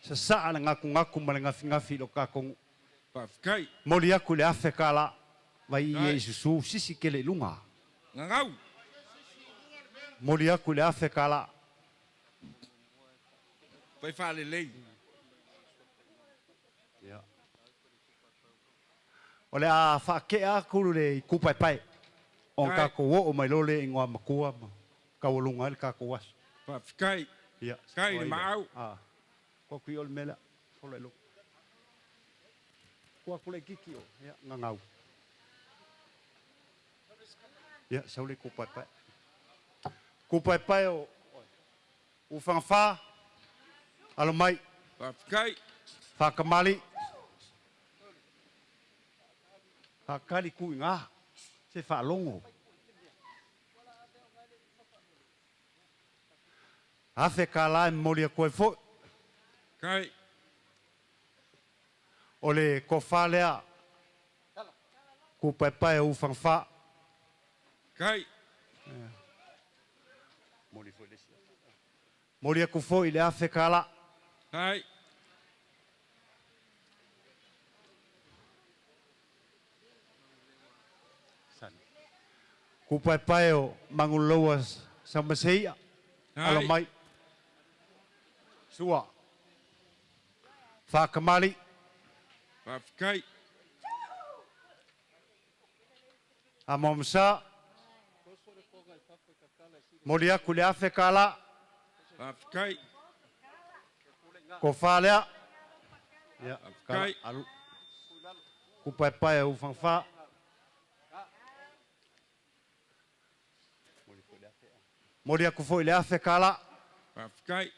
Sasaa le gakugaku ma le gafigafi i lo tatou nuu. Faafetai. Momoli atu i le $1,000. Vai i e Kai. i susu, sisi tele i luga. Gagau. Momoli atu i le $1,000. Fai faalelei. Ia. O le a faatea atu le itupaepae ona Kai. tatou oo mai loa lea i igoa matua ma taualuga ai le tatou aso. Faafetai. Ia. Kai le O ai lea? maau. Ah. Ko aku i o le mea lea. Fola i luga. Ko aku le kiki o. Ia, gagau. Ia, sau le kupaepae. Kupaepae o Ufagafa, alo mai. Faafetai. Faakamali. Faakali kuiga, se faalogo. Afe kālā e momoli atu ai foi. Kai. O le tofa lea, kupaepae o Ufagafa. Kai. Momoli atu foi le afe kālā. Kai. Kupaepae o Maguloua Saumaseia, alo mai. Sua. Faakamali. Faafetai. Amoamasa. Momoli atu le afe kālā. Faafetai. Tofa lea. Ia, Faafetai. alu. Kupaepae o Ufagafa. Momoli atu foi le afe kālā. Faafetai.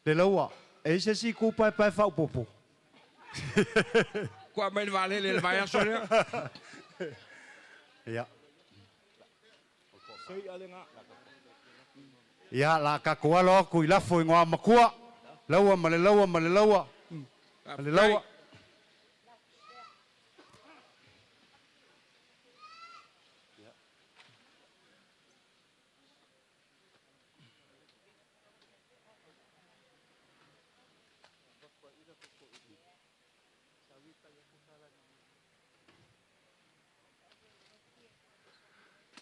Le laua, e i se isi kupaepae faaopoopo. Kua mai le vaalele i le vaiaso lea. Ia. Ia, la tatou alo atu i lafo i Igoamatua, laua ma le laua ma le laua ma le laua.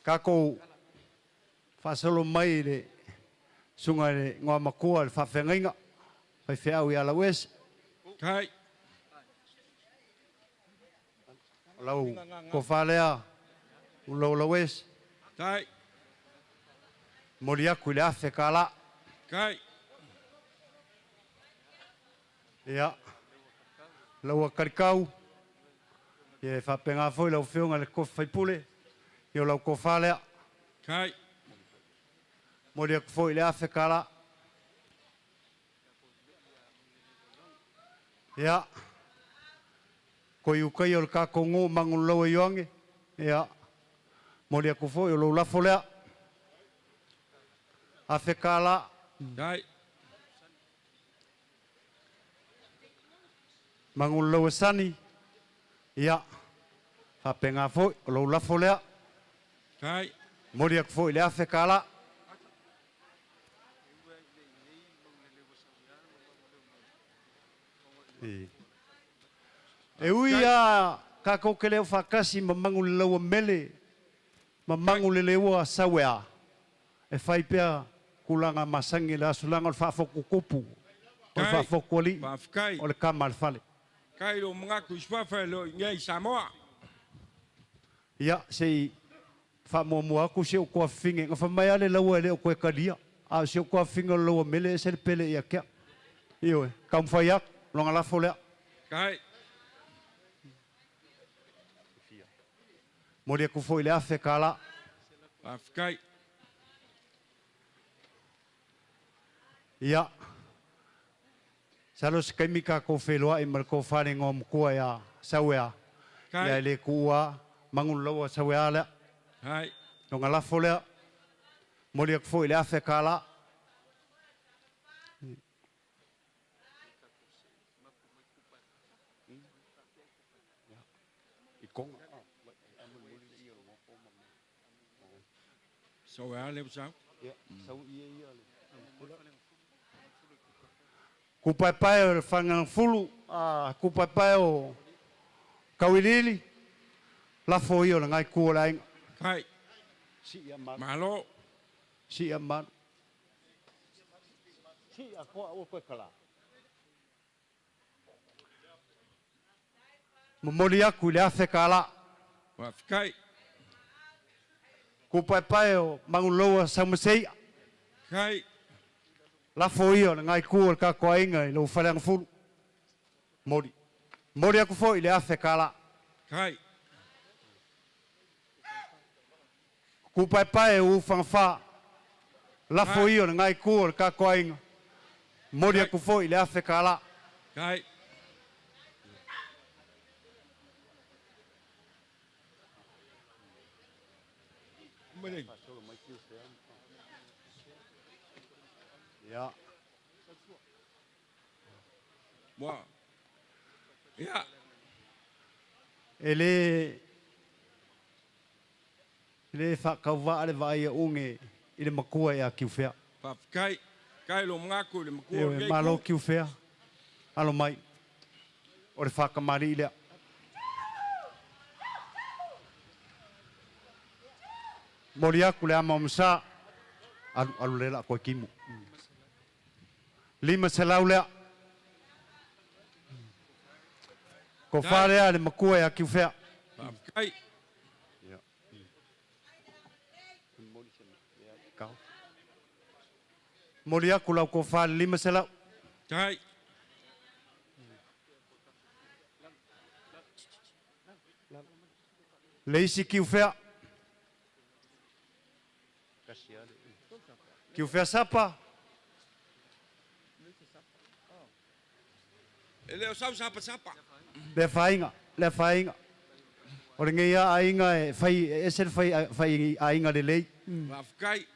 Tatou faasolo mai i le susuga i le Igoamatua i le faafeagaiga, faifeau ia Lauese. Kai. O lau tofa lea, Ulo Lauese. Tai. Momoli atu i le afe kālā. Kai. Ia, laua kalikau, ia e faapena foi lau Afioga i le Kofi Faipule, ia o lau tofa lea. Kai. Momoli atu foi i le afe kālā. Ia, koi ukai o le tatou nuu Maguloloa Ioange, ia, momoli atu foi o lou lafo lea. Afe kālā. Kai. Maguloloa Sani, ia, faapena foi o lou lafo lea. Kai. Momoli atu foi i le afe kālā. E ui lava tatou te le o faatasi ma Magulelaua Mele ma Maguleleua Sauea, e fai pea tulaga masani i le aso leaga o le faafotutupu, o le faafotualii, o le kama a le fale. Faafetai lou manatu i suafa e le o i inei i Samoa. Ia, se i faamuamua atu si ou tuafafine. Na fai mai lava le laua e le o toe talia, a o si ou tuafafine o le laua mele e ese le pele ia te au. Ioe, taumafai atu, o lona lafo lea. Kai. Momoli atu foi le afe kālā. Faafetai. Ia, masalo se taimi tatou feiloai ma le tofa le Igoamatua ia Sauea, ia e le tuua Maguloloa Sauea lea. Hai. Lona lafo lea, momoli atu foi le afe kālā. Sauea lea ua sau. Kupaepae o le Fagagafulu, kupaepae o Tauiliili, lafo ia o lena itu o le aiga. Kai. Malo. Sii a malu. Sii a koa aua koe kala. Momoli atu i le afe kālā. Faafetai. Kupaepae o Maguloa Saumaseia. Kai. Lafo ia o le gaiku o le kako aiga i lou faleagafulu. Moli. Moli aku foi le afe kala. Kai. Kupaepae u whangafa. Lafo ia o le gaiku o le kako aiga. Moli aku foi le afe kala. Kai. Ia. Mua. Ia. E le le whakauwa le vai unge i le makua e a kiuwhea. Faafetai. Kai lo mgaku le makua E o le malo kiuwhea. Alo mai. O le whakamari lea. Moli aku le ama o masa. Alu, alu le la koe kimu. 500 lea. Ko wharea le makua e a kiuwhea. Faafetai. Ia. Kau. Moli aku lau ko whare 500. Kai. Le isi kiuwhea. Kiuwhea sapa. E le o sau sapa sapa. Le whainga, le whainga. O le ngeia ainga e whai, e ese le whai, whai ainga le lei. Faafetai.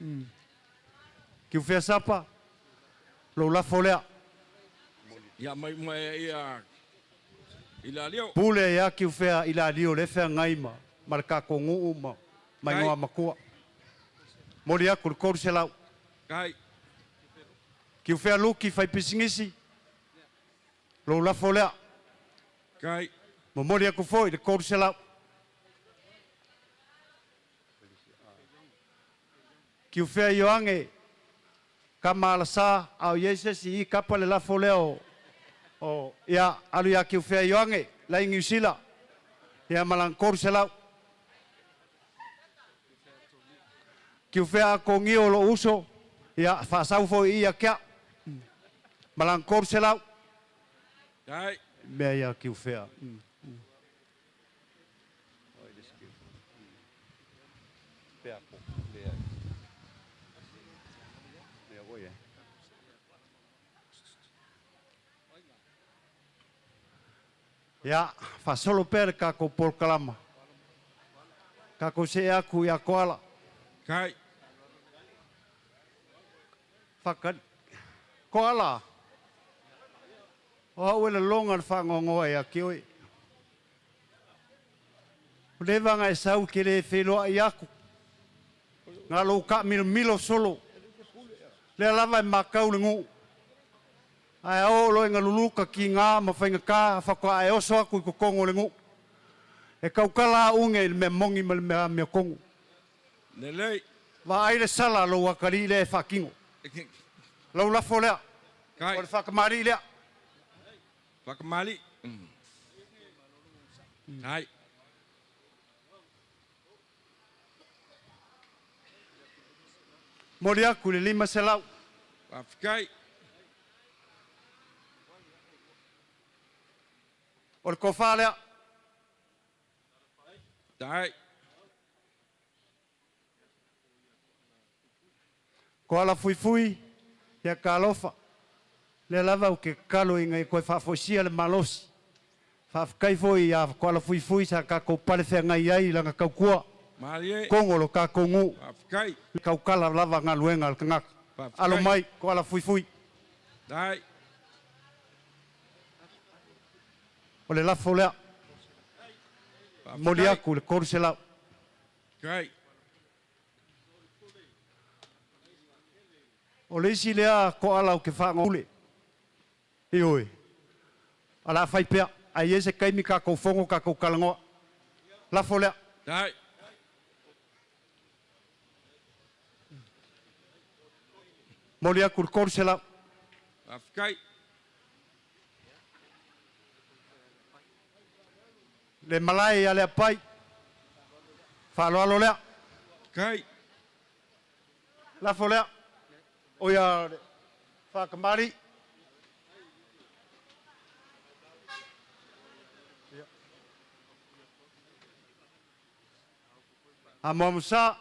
Kiuwhea sapa. Lo lafo lea. Ia mai mai ia i la leo. Pule ia kiuwhea i la lio le whea ngaima. Ma le kako nguu ma mai ngoa makua. Moli aku le koru se lau. Kai. Kiuwhea luki whai pisingisi. Lo lafo lea. Kai. Mo moli aku foi le koru se lau. Kiuwhea ioange. Ka malasa au iesesi i kapa le lafo lea o ia alu ia kiuwhea ioange. Lai ngiusila. Ia malang koru se lau. Kiuwhea ako ngio lo uso. Ia whaasau foi ia kia. Malang koru se lau. Kai. Mea ia kiuwhea. Ia, whasolo pere ka ko por kalama. Ka ko se aku ia koala. Kai. Whaka, koala. O hau ele longa le whangongoa ia ki oi. O lewanga e sau ke le wheloa i aku. Ngā lou ka milo milo solo. Lea lava e makau le ngu. Ai o lo inga luluka ki ngā ma whainga ka whakoa e oso aku i kokongo le ngu. E kaukala unge i le mea mongi ma le mea mea kongo. Lelei. Va ai le sala lo wakari le e whakingo. Lau lafo lea. Kai. O le whakamari lea. Whakamari. Kai. Mori aku le 500. Faafetai. O le kofa lea. Tai. Ko ala fuifui ia kalofa. Le lava o ke kalo inga i koe whaafoisia le malosi. Whaafkai foi ia ko ala fuifui sa ka ko pale whea ngai ai langa kaukua. Malie. Kongo lo ka kongu. Faafetai. Kaukala lava ngā luenga le kangaka. Faafetai. Alo mai ko ala fuifui. Tai. O le lafo lea. Moli aku le koru se lau. Kai. O le isi lea ko ala o ke whaangaule. I oi. Ala whai pea. Ai ese kaimi ka kou fongo ka kou kalangoa. Lafo lea. Tai. Moli aku le koru se lau. Faafetai. Le malae ia lea pai. Whaaloalo lea. Kai. Lafo lea. O ia Faakamali. Amoamosa.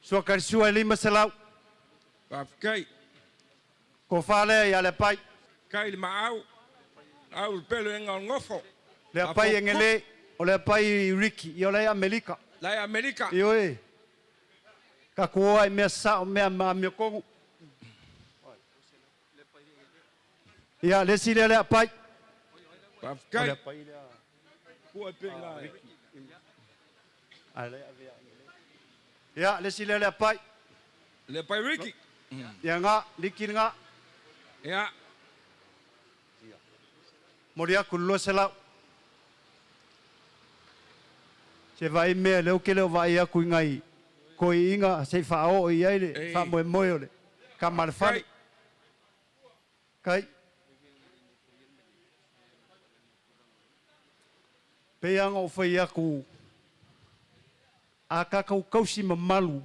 Sua karisua e 500. Faafetai. Ko lea ia le pai. Kai le maau. Au le pelo e ngau ngofo. Le pai e ngele. O le pai Ricky. I o le Amerika. La Amerika. I oe. Ka kua i mea sa o mea ma mea kongu. Ia, le si lea lea pai. Faafetai. O le pai lea. Kua e pe ngā. A le avea ngele. Ia, le si lea lea pai. Le pai Ricky. Ia ngā, liki ngā. Ia. Mori aku 200. Se vai mea leo ke leo vai aku i ngai koi inga se wha o i ai le wha moe moe o le ka male whare. Kai. Peanga o whai aku a kakau kausi mamalu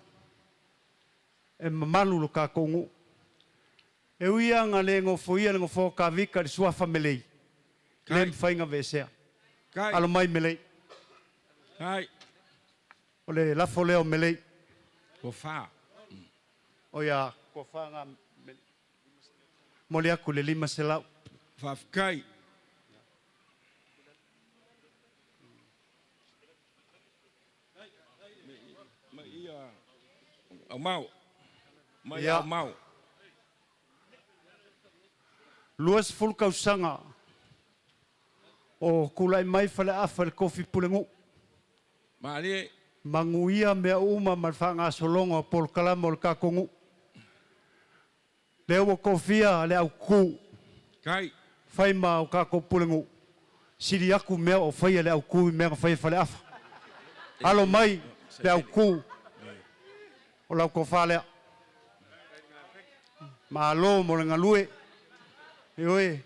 e mamalu lo kakongu. E uia ngā le ngofo ia le ngofo ka vika le suafa melei. Le mwhainga vesea. Alo mai melei. Kai. O le lafo leo melei. Ko wha. O ia, ko wha ngā melei. Moli aku le 500. Faafetai. Mai ia au mau. Mai au mau. 20 kausaga o kulai mai faleafa le kofi pulengu. Malie. Maguia mea uma ma le faagasologa o polokalama o le kakogu. Lea ua kofia le aukū. Kai. Fai ma o kako pulengu. Sili aku mea o faia le aukū i mea na faia faleafa. Alo mai le aukū. O lau kofa lea. Malo mo le galue. E oe.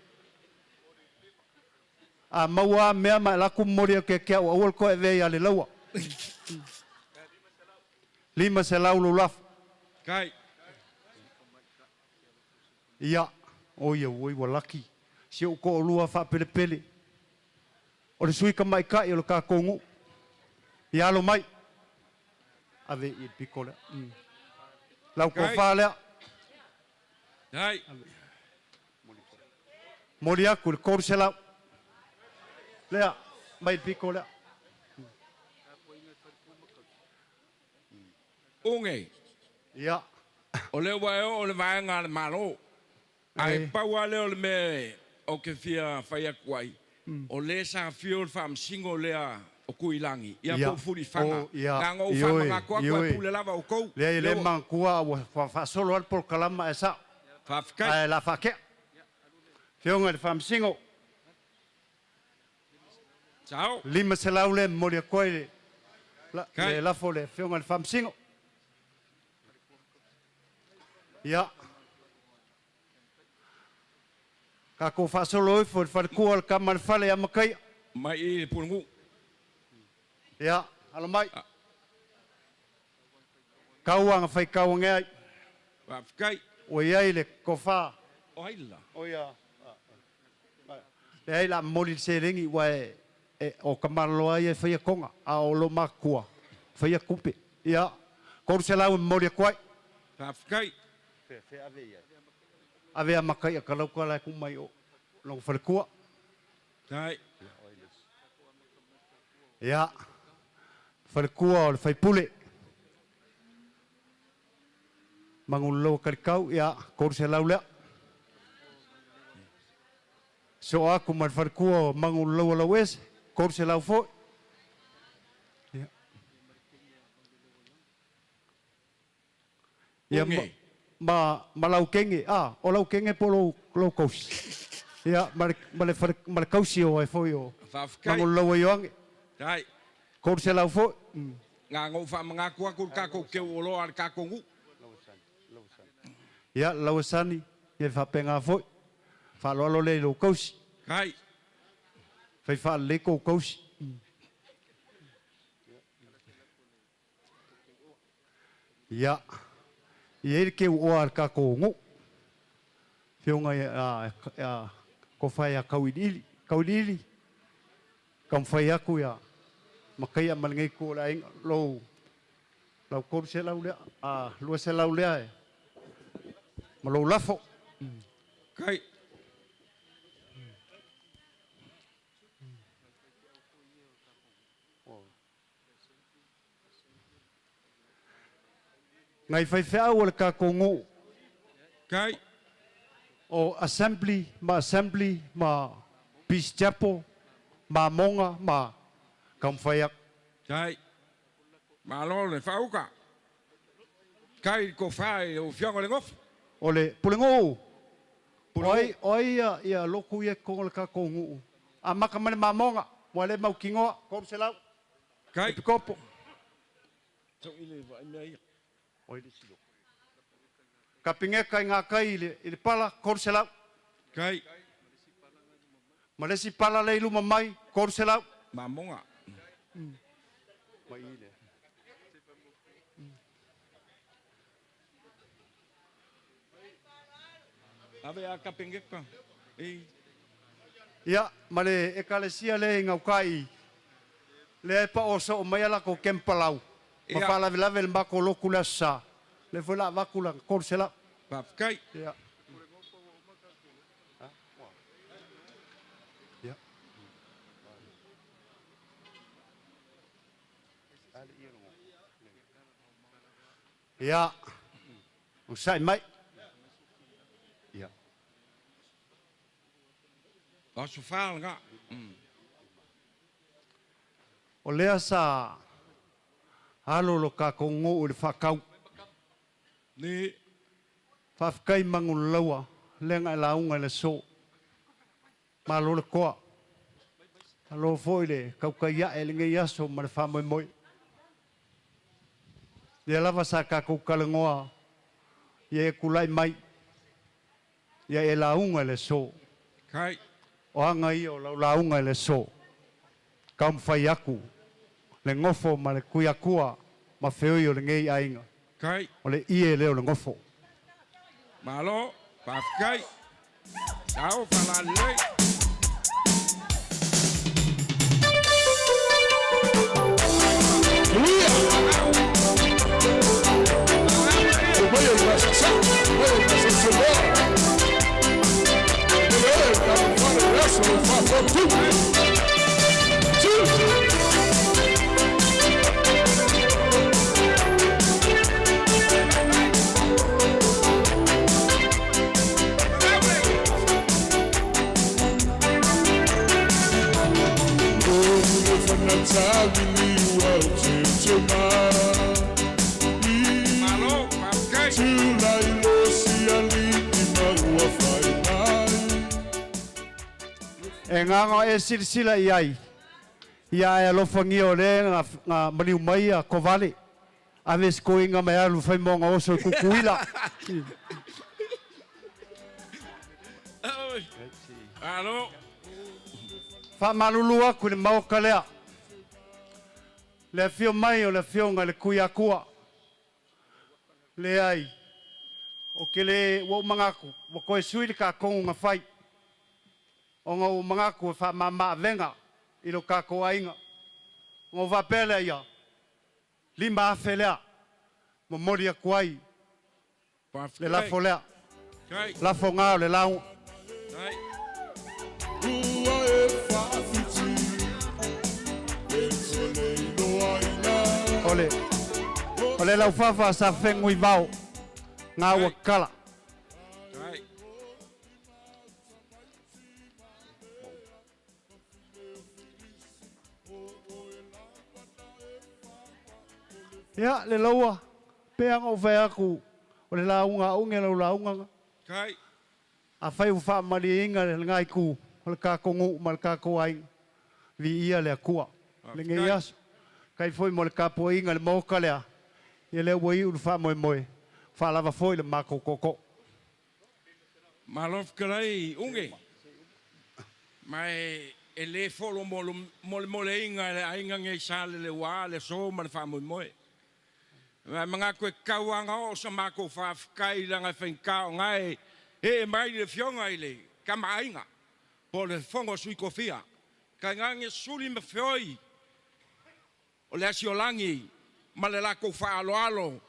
A maua mea ma laku mori o ke kia ua ual ko e vea ia le laua. 500 lo lafu. Kai. Ia, o ia ua ua laki. Si o ko olua wha pele pele. O le sui ka mai kai o le ka kongu. Ia alo mai. Ave i piko lea. Lau ko wha lea. Hai. Mori aku le 300. Lea, mai piko lea. Unge. Ia. O le ua e o le vaenga le malo. Ai paua leo le me o ke fia whai aku ai. O le sa fio le whaamsingo lea o kuilangi. Ia po furi whanga. Ngā ngō whama ngā kua kua pule lava o kou. Lea i le mangkua ua whaasolo al por kalama e sa. Whawhikai. Ai la whakea. Whionga le whaamsingo. Ciao. 500 le mori a koe le le lafo le whionga le whaamsingo. Ia. Ka ko whaasolo ifo le whalekua le kama le whale a makai. Mai i le pulungu. Ia, alo mai. Kauanga whai kauanga ai. Whawhikai. O iai le kowha. O aila. O ia. Le ai la moli le serengi wa e o kamaraloa ia e whaia konga. A o lo makua. Whaia kupe. Ia. 300 moli a koai. Whawhikai. Fe ave ia. Ave a makai a kalauka lai kumai o longo whalekua. Tai. Ia. Whalekua o le whaipule. Mangulo karikau, ia, 300 lea. So aku ma le whalekua o mangulo lau ese, 300 foi. Ia. Ia ma lau kenge, o lau kenge po lau kausi. Ia, ma le kausi o ai foi o mangulo ioange. Tai. 300 foi. Ngā ngō wha mga kua kuru kako keu o loa le kako ngu. Ia, lauasani, ia whapenga foi. Whaaloalo le lo kausi. Kai. Whai wha le kou kausi. Ia. I ai le keuoa a le kakou nuu. Fioga ia Kofa ia Kauiliili. Kauiliili, taumafai atu ia Makaia ma lenei itu o le aiga, lou lau 300 lea, 200 lea e ma lou lafo. Kai. Nai faifeau o le tatou nuu. Kai. O Assembly ma Assembly ma Peace Chapel ma Amoga ma taumafai atu. Kai. Malo le faauka. Kai le tofa i lau Afioga i le Nofo. O le Pulenuu. O ai, o ai ia, ia lotu ia i totonu o le tatou nuu. Amata mai le Mamoga, ua le mautinoa, 300. Kai. Epikopo. Kapineta i gatai i le pala, 300. Kai. Ma le isi pala lea i luma mai, 300. Mamoga. Ma i le. Ave a Kapengeta. Ei. Ia, ma le ekalesia lea i gauta i, lea e pao soo mai a latou kempalau, ma faalavelave i le matou lotu i le Aso Sa, lea foi o le a avatu lana 300. Faafetai. Ia. Ia, onosai mai. Ia. Aso Fa lena. O lea sa alo lo tatou nuu i le faatau. Ni. Faafetai Manulalaua, lea na e lauga i le aso. Malo le toa. Malo foi le tautai ae i lenei aso ma le faamoemoe. Lea lava sa tatou talanoa ia e tulai mai, ia e lauga i le aso. Kai. O aga ia o lau lauga i le aso. Taumafai atu le nofo ma le Tuiatua ma feoi o lenei aiga. Kai. O le ie lea o le nofo. Malo, faafetai. Tao faalalelei. Malo, faafetai. E gaga e silasila i ai, ia e alofagia o lea na maliu mai a Kovale, ave se toeaina mai alu fai moana oso i Tutuila. Malo. Faamalulu atu i le Maota lea, le afio mai o le Afioga i le Tuiatua. Leai, ou te le, ua ou manatu, ua toe sui le tatou na fai, ona ua ou manatu e faamama avega i lo tatou aiga. Ona ou faapea lea, ia, 5,000 lea, momoli atu ai le lafo lea. Lafo gā o le lauga. O le, o le laufafa sa fegui vao, gā ua kala. Ia, le laua, pei lava ona ou fai atu, o le lauga a Uge lau lauga na. Kai. Afai ua faamalieina lena itu o le tatou nuu ma le tatou aiga, viia le Atua. Lenei aso, kai foi mo le tapuaiga i le Maota lea, ia lea ua iu le faamoemoe, faalava foi le matou tootoo. Malo fetalai Uge. Ma e le folo molemoleina e le aiga nei Saleleuā le aso ma le faamoemoe. Manatu e tatau lava ona oo sa matou faafetai leaga e faigata o na e ee mai le Afioga i le Tama a Aiga po o le Fono a Sui Tofia, tainane suli ma feoi o le Asiolagi ma le latou faaaloalo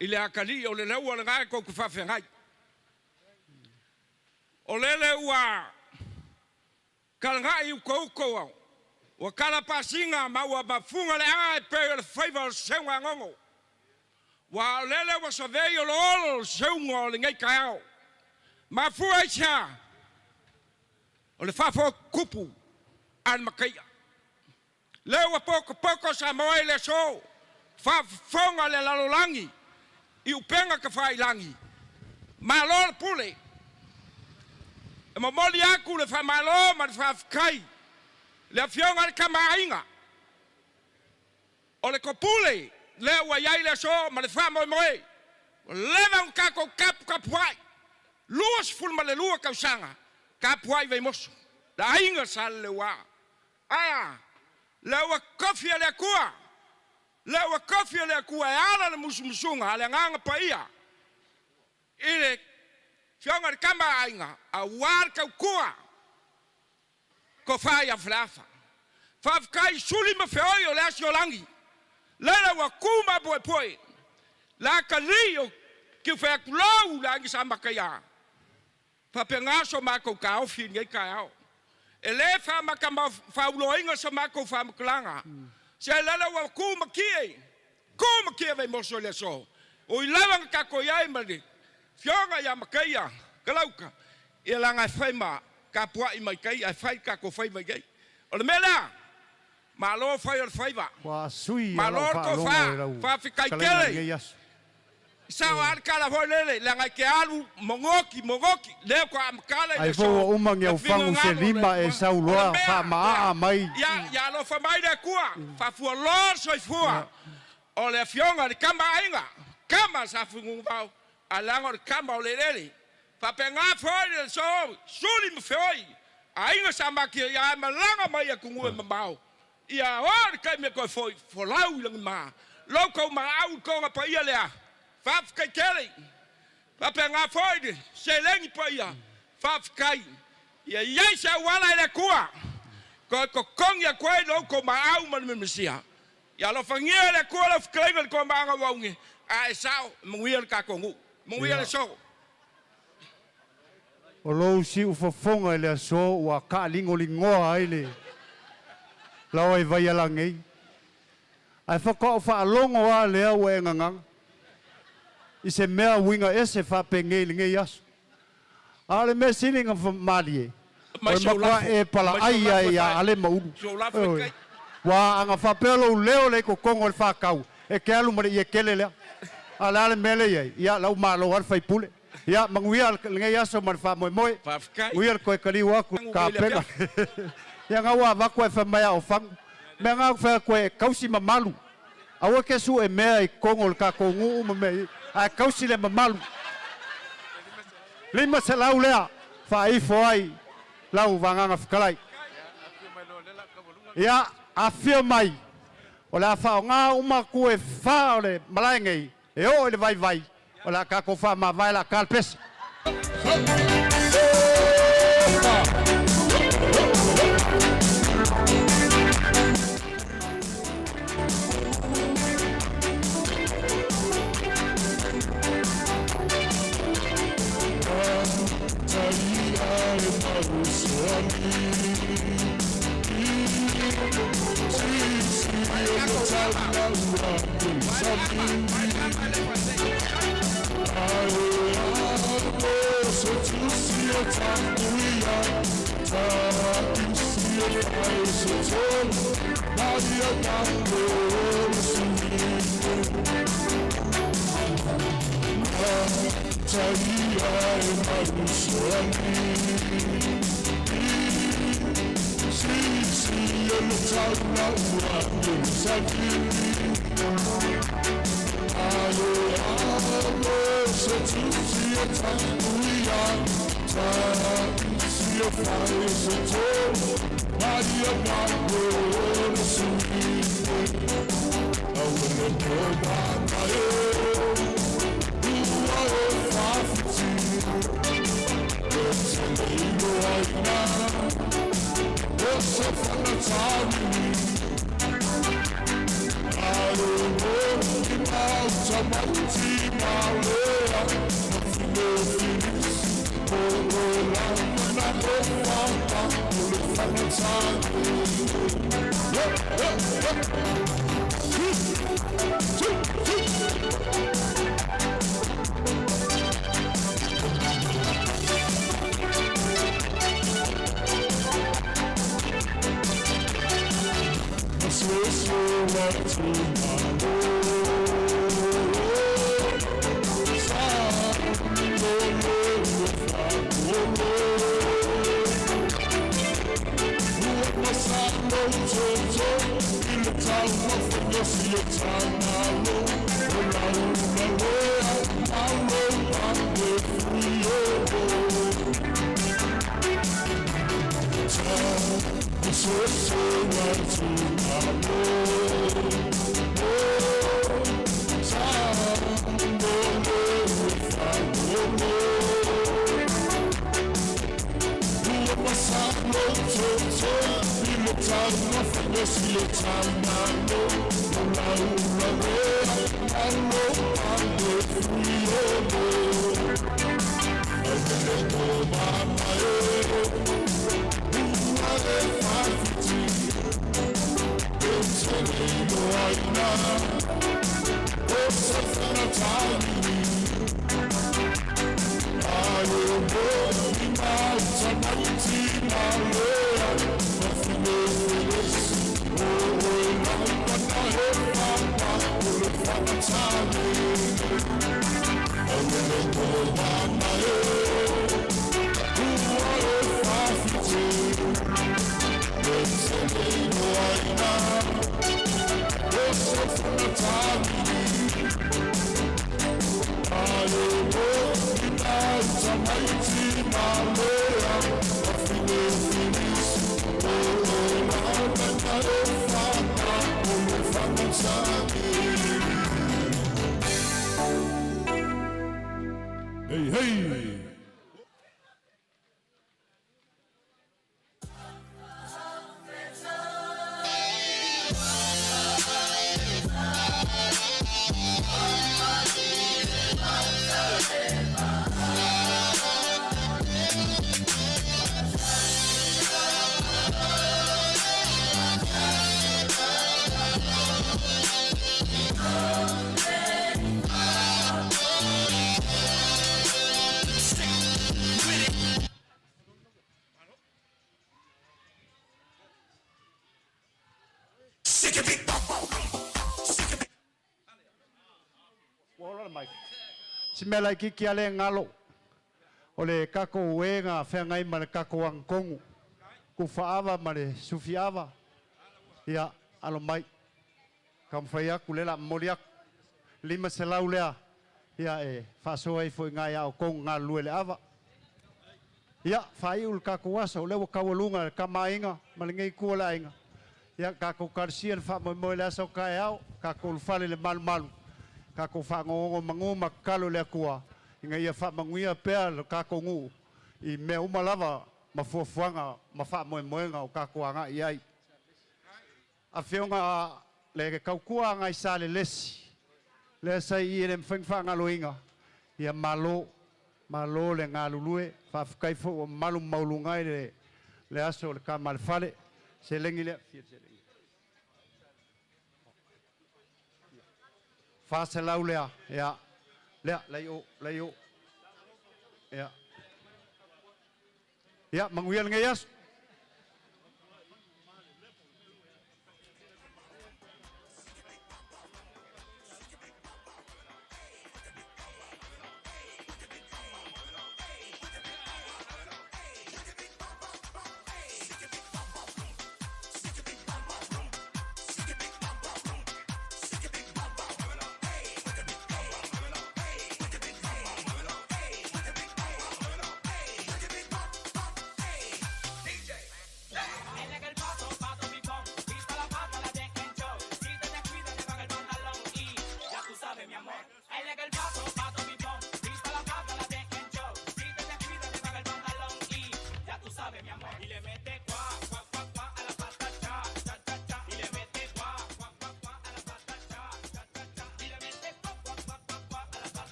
i le atalii o le laua lena e tou te faafeagai. O lele ua Talagai i utouto ua talapasina ma ua mafuga le a e pei o le faiva o le seuga gogo. Ua o lele ua savei oloolo le seuga o lenei taeao. Mafua i se a? O le faafotutupu a le mataia. Lea ua potopoto Samoa i le aso, faafofoga le lalolagi i upega tafailagi, malo le pule. E momoli atu le faamalo ma le faafetai i le Afioga i le Tama a Aiga, o le topule lea ua i ai le aso ma le faamoemoe, ua leva ona tatou taputapuai, 22 tausaga tapuai Vaimoso, le aiga Sa Leleua. Ae a? Lea ua tofi e le Atua, lea ua tofi e le Atua e ala le musumusuga a le Agaga Paia i le Afioga i le Tama a Aiga aua le tautua tofa ia Faleafa. Faafetai i suli ma feoi o le asi o lagi, lele ua tu ma puepue le atalii o Tiufeatulou le aiga Sa Mataia. Faapena so matou taofi i lenei taeao. E le faamatafauloaina so matou faamatalaga, se lele ua tu matie, tu matie Vaimoso i le aso. Ui lava na tatou i ai ma le Afioga ia Mataia Kalauta, ia leaga e fai ma tapuai mai tai ae fai le tatou faiva i ai. O le mea lea, malo fai o le faiva, Ua sui a malo lau le faalogo tofa, e lau faafetai fetalaiga i tele. lenei aso. Sao a le tala foi lele, leaga e te alu mogoki mogoki, lea ua amata le Ai foi ua aso, uma ni le au fagu se finagalo o le lima e Atua. sau O le loa mea faamaa lea, mai. ia, ia alofa mai le Atua, faafualoa le soifua o le Afioga i le Tama a Aiga, tama sa Fuguguvao, ae leaga o le tama o le eleele. Faapena foi le aso, suli ma feoi, aiga sa matiaia e malaga mai atunuu e mamao, ia oo le taimi e toe foi, folau i lagima. Lo outou maau i le toga paia lea, faafetai tele. Faapena foi le seleni paia, faafetai. Ia i ai se auala e le Atua, toe totogi atu ai lo outou maau ma le Memesia. Ia alofagia e le Atua lau fetalaiga i le toamaaga ua auge, a e sao, e manuia le tatou nuu. Manuia le Ia. aso. O lou siufofoga i le aso ua kaaligoligoa ai le laoa i Vaialagei. Ae faatoa ou faalogo lava lea ua e gagaga i se mea uiga ese faapenei i lenei aso. A o le mea sili na malie, o Mai le sou matua lafo, e mai sou palaai lafo ai e ia fai. Ale ma Ulu. Sou lafo e Ioe. kai. Ua ana faapea lou leo lea i totonu o le fakau, e te alu ma le iekele lea. A o le a le mea lea e i ai? Ia, lau malo lava le faipule. Ia, manuia lenei aso ma le faamoemoe. Faafetai. Manuia le toe taliu aku Anu i le tapena. afiafi. Ia, na ua avatu ae fai mai a o fagu. Mea na ou fai atu e tausi mamalu. Aua ke sue mea i totonu o le tatou nuu ma mea i, ae tausi le mamalu. 500 lea faaifo ai lau vagaga fetalai. Ia, afifio mai, o le a faaaoga uma atu e fa o le malae nei, e oo i le vaivai, o le a tatou faamavae la ta le pese. Hey, hey! Ua ola le mic. Si mea laitiiti lava lea e galo, o le tatou e na feagai ma le tatou agatonu, tufa-ava ma le sufi-ava, ia, alo mai, taumafai atu, lea o le a momoli atu, 500 lea, ia, e faasoa ifo i ina ia outou na galulue i le ava. Ia, faaiu le tatou aso, o lea ua taualuga e le Tama a Aiga ma lenei itu o le aiga. Ia, tatou talosia le faamoemoe i le aso a taeao, tatou ulufale i le malumalu, tatou faanonomanu ma tatalo i le Atua ina ia faamanuia pea lo tatou nuu i mea uma lava ma fuafuaga ma faamoemoega o tatou agai i ai. Afioga le tautua agai Salelesi, lea sa i i e le mafai ona faagaloina, ia malo, malo le galulue, faafetai foi ua mamalu ma maualuga ai le aso o le tama a le fale. Seleni lea, fia le seleni? 400 lea, ia, lea, la i o, la i o. Ia. Ia, manuia lenei aso.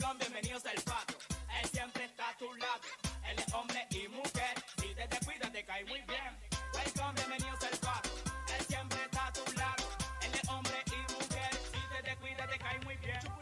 Welcome, bienvenidos al pato. Él siempre está a tu lado. Él es hombre y mujer. Si te descuidas, te cae muy bien. Welcome, bienvenidos al pato. Él siempre está a tu lado. Él es hombre y mujer. Si te descuidas, te cae muy bien.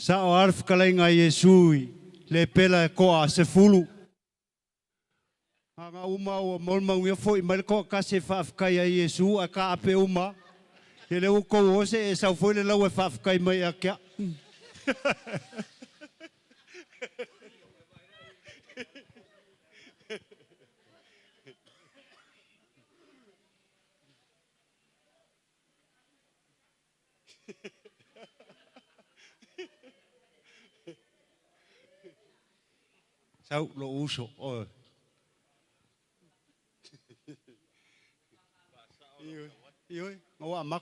Sa'o a le fetalaiga a Iesu i le pela e to'a sefulu. Aga uma ua molimaugia fo'i mai le to'atasi e fa'afetai ai Iesu ae taape uma. Ia lea ua tou o se'e sau foi le lau e fa'afetai mai ia te a'u. Sau lo'u uso oe. Ioe, ioe, na ua amata.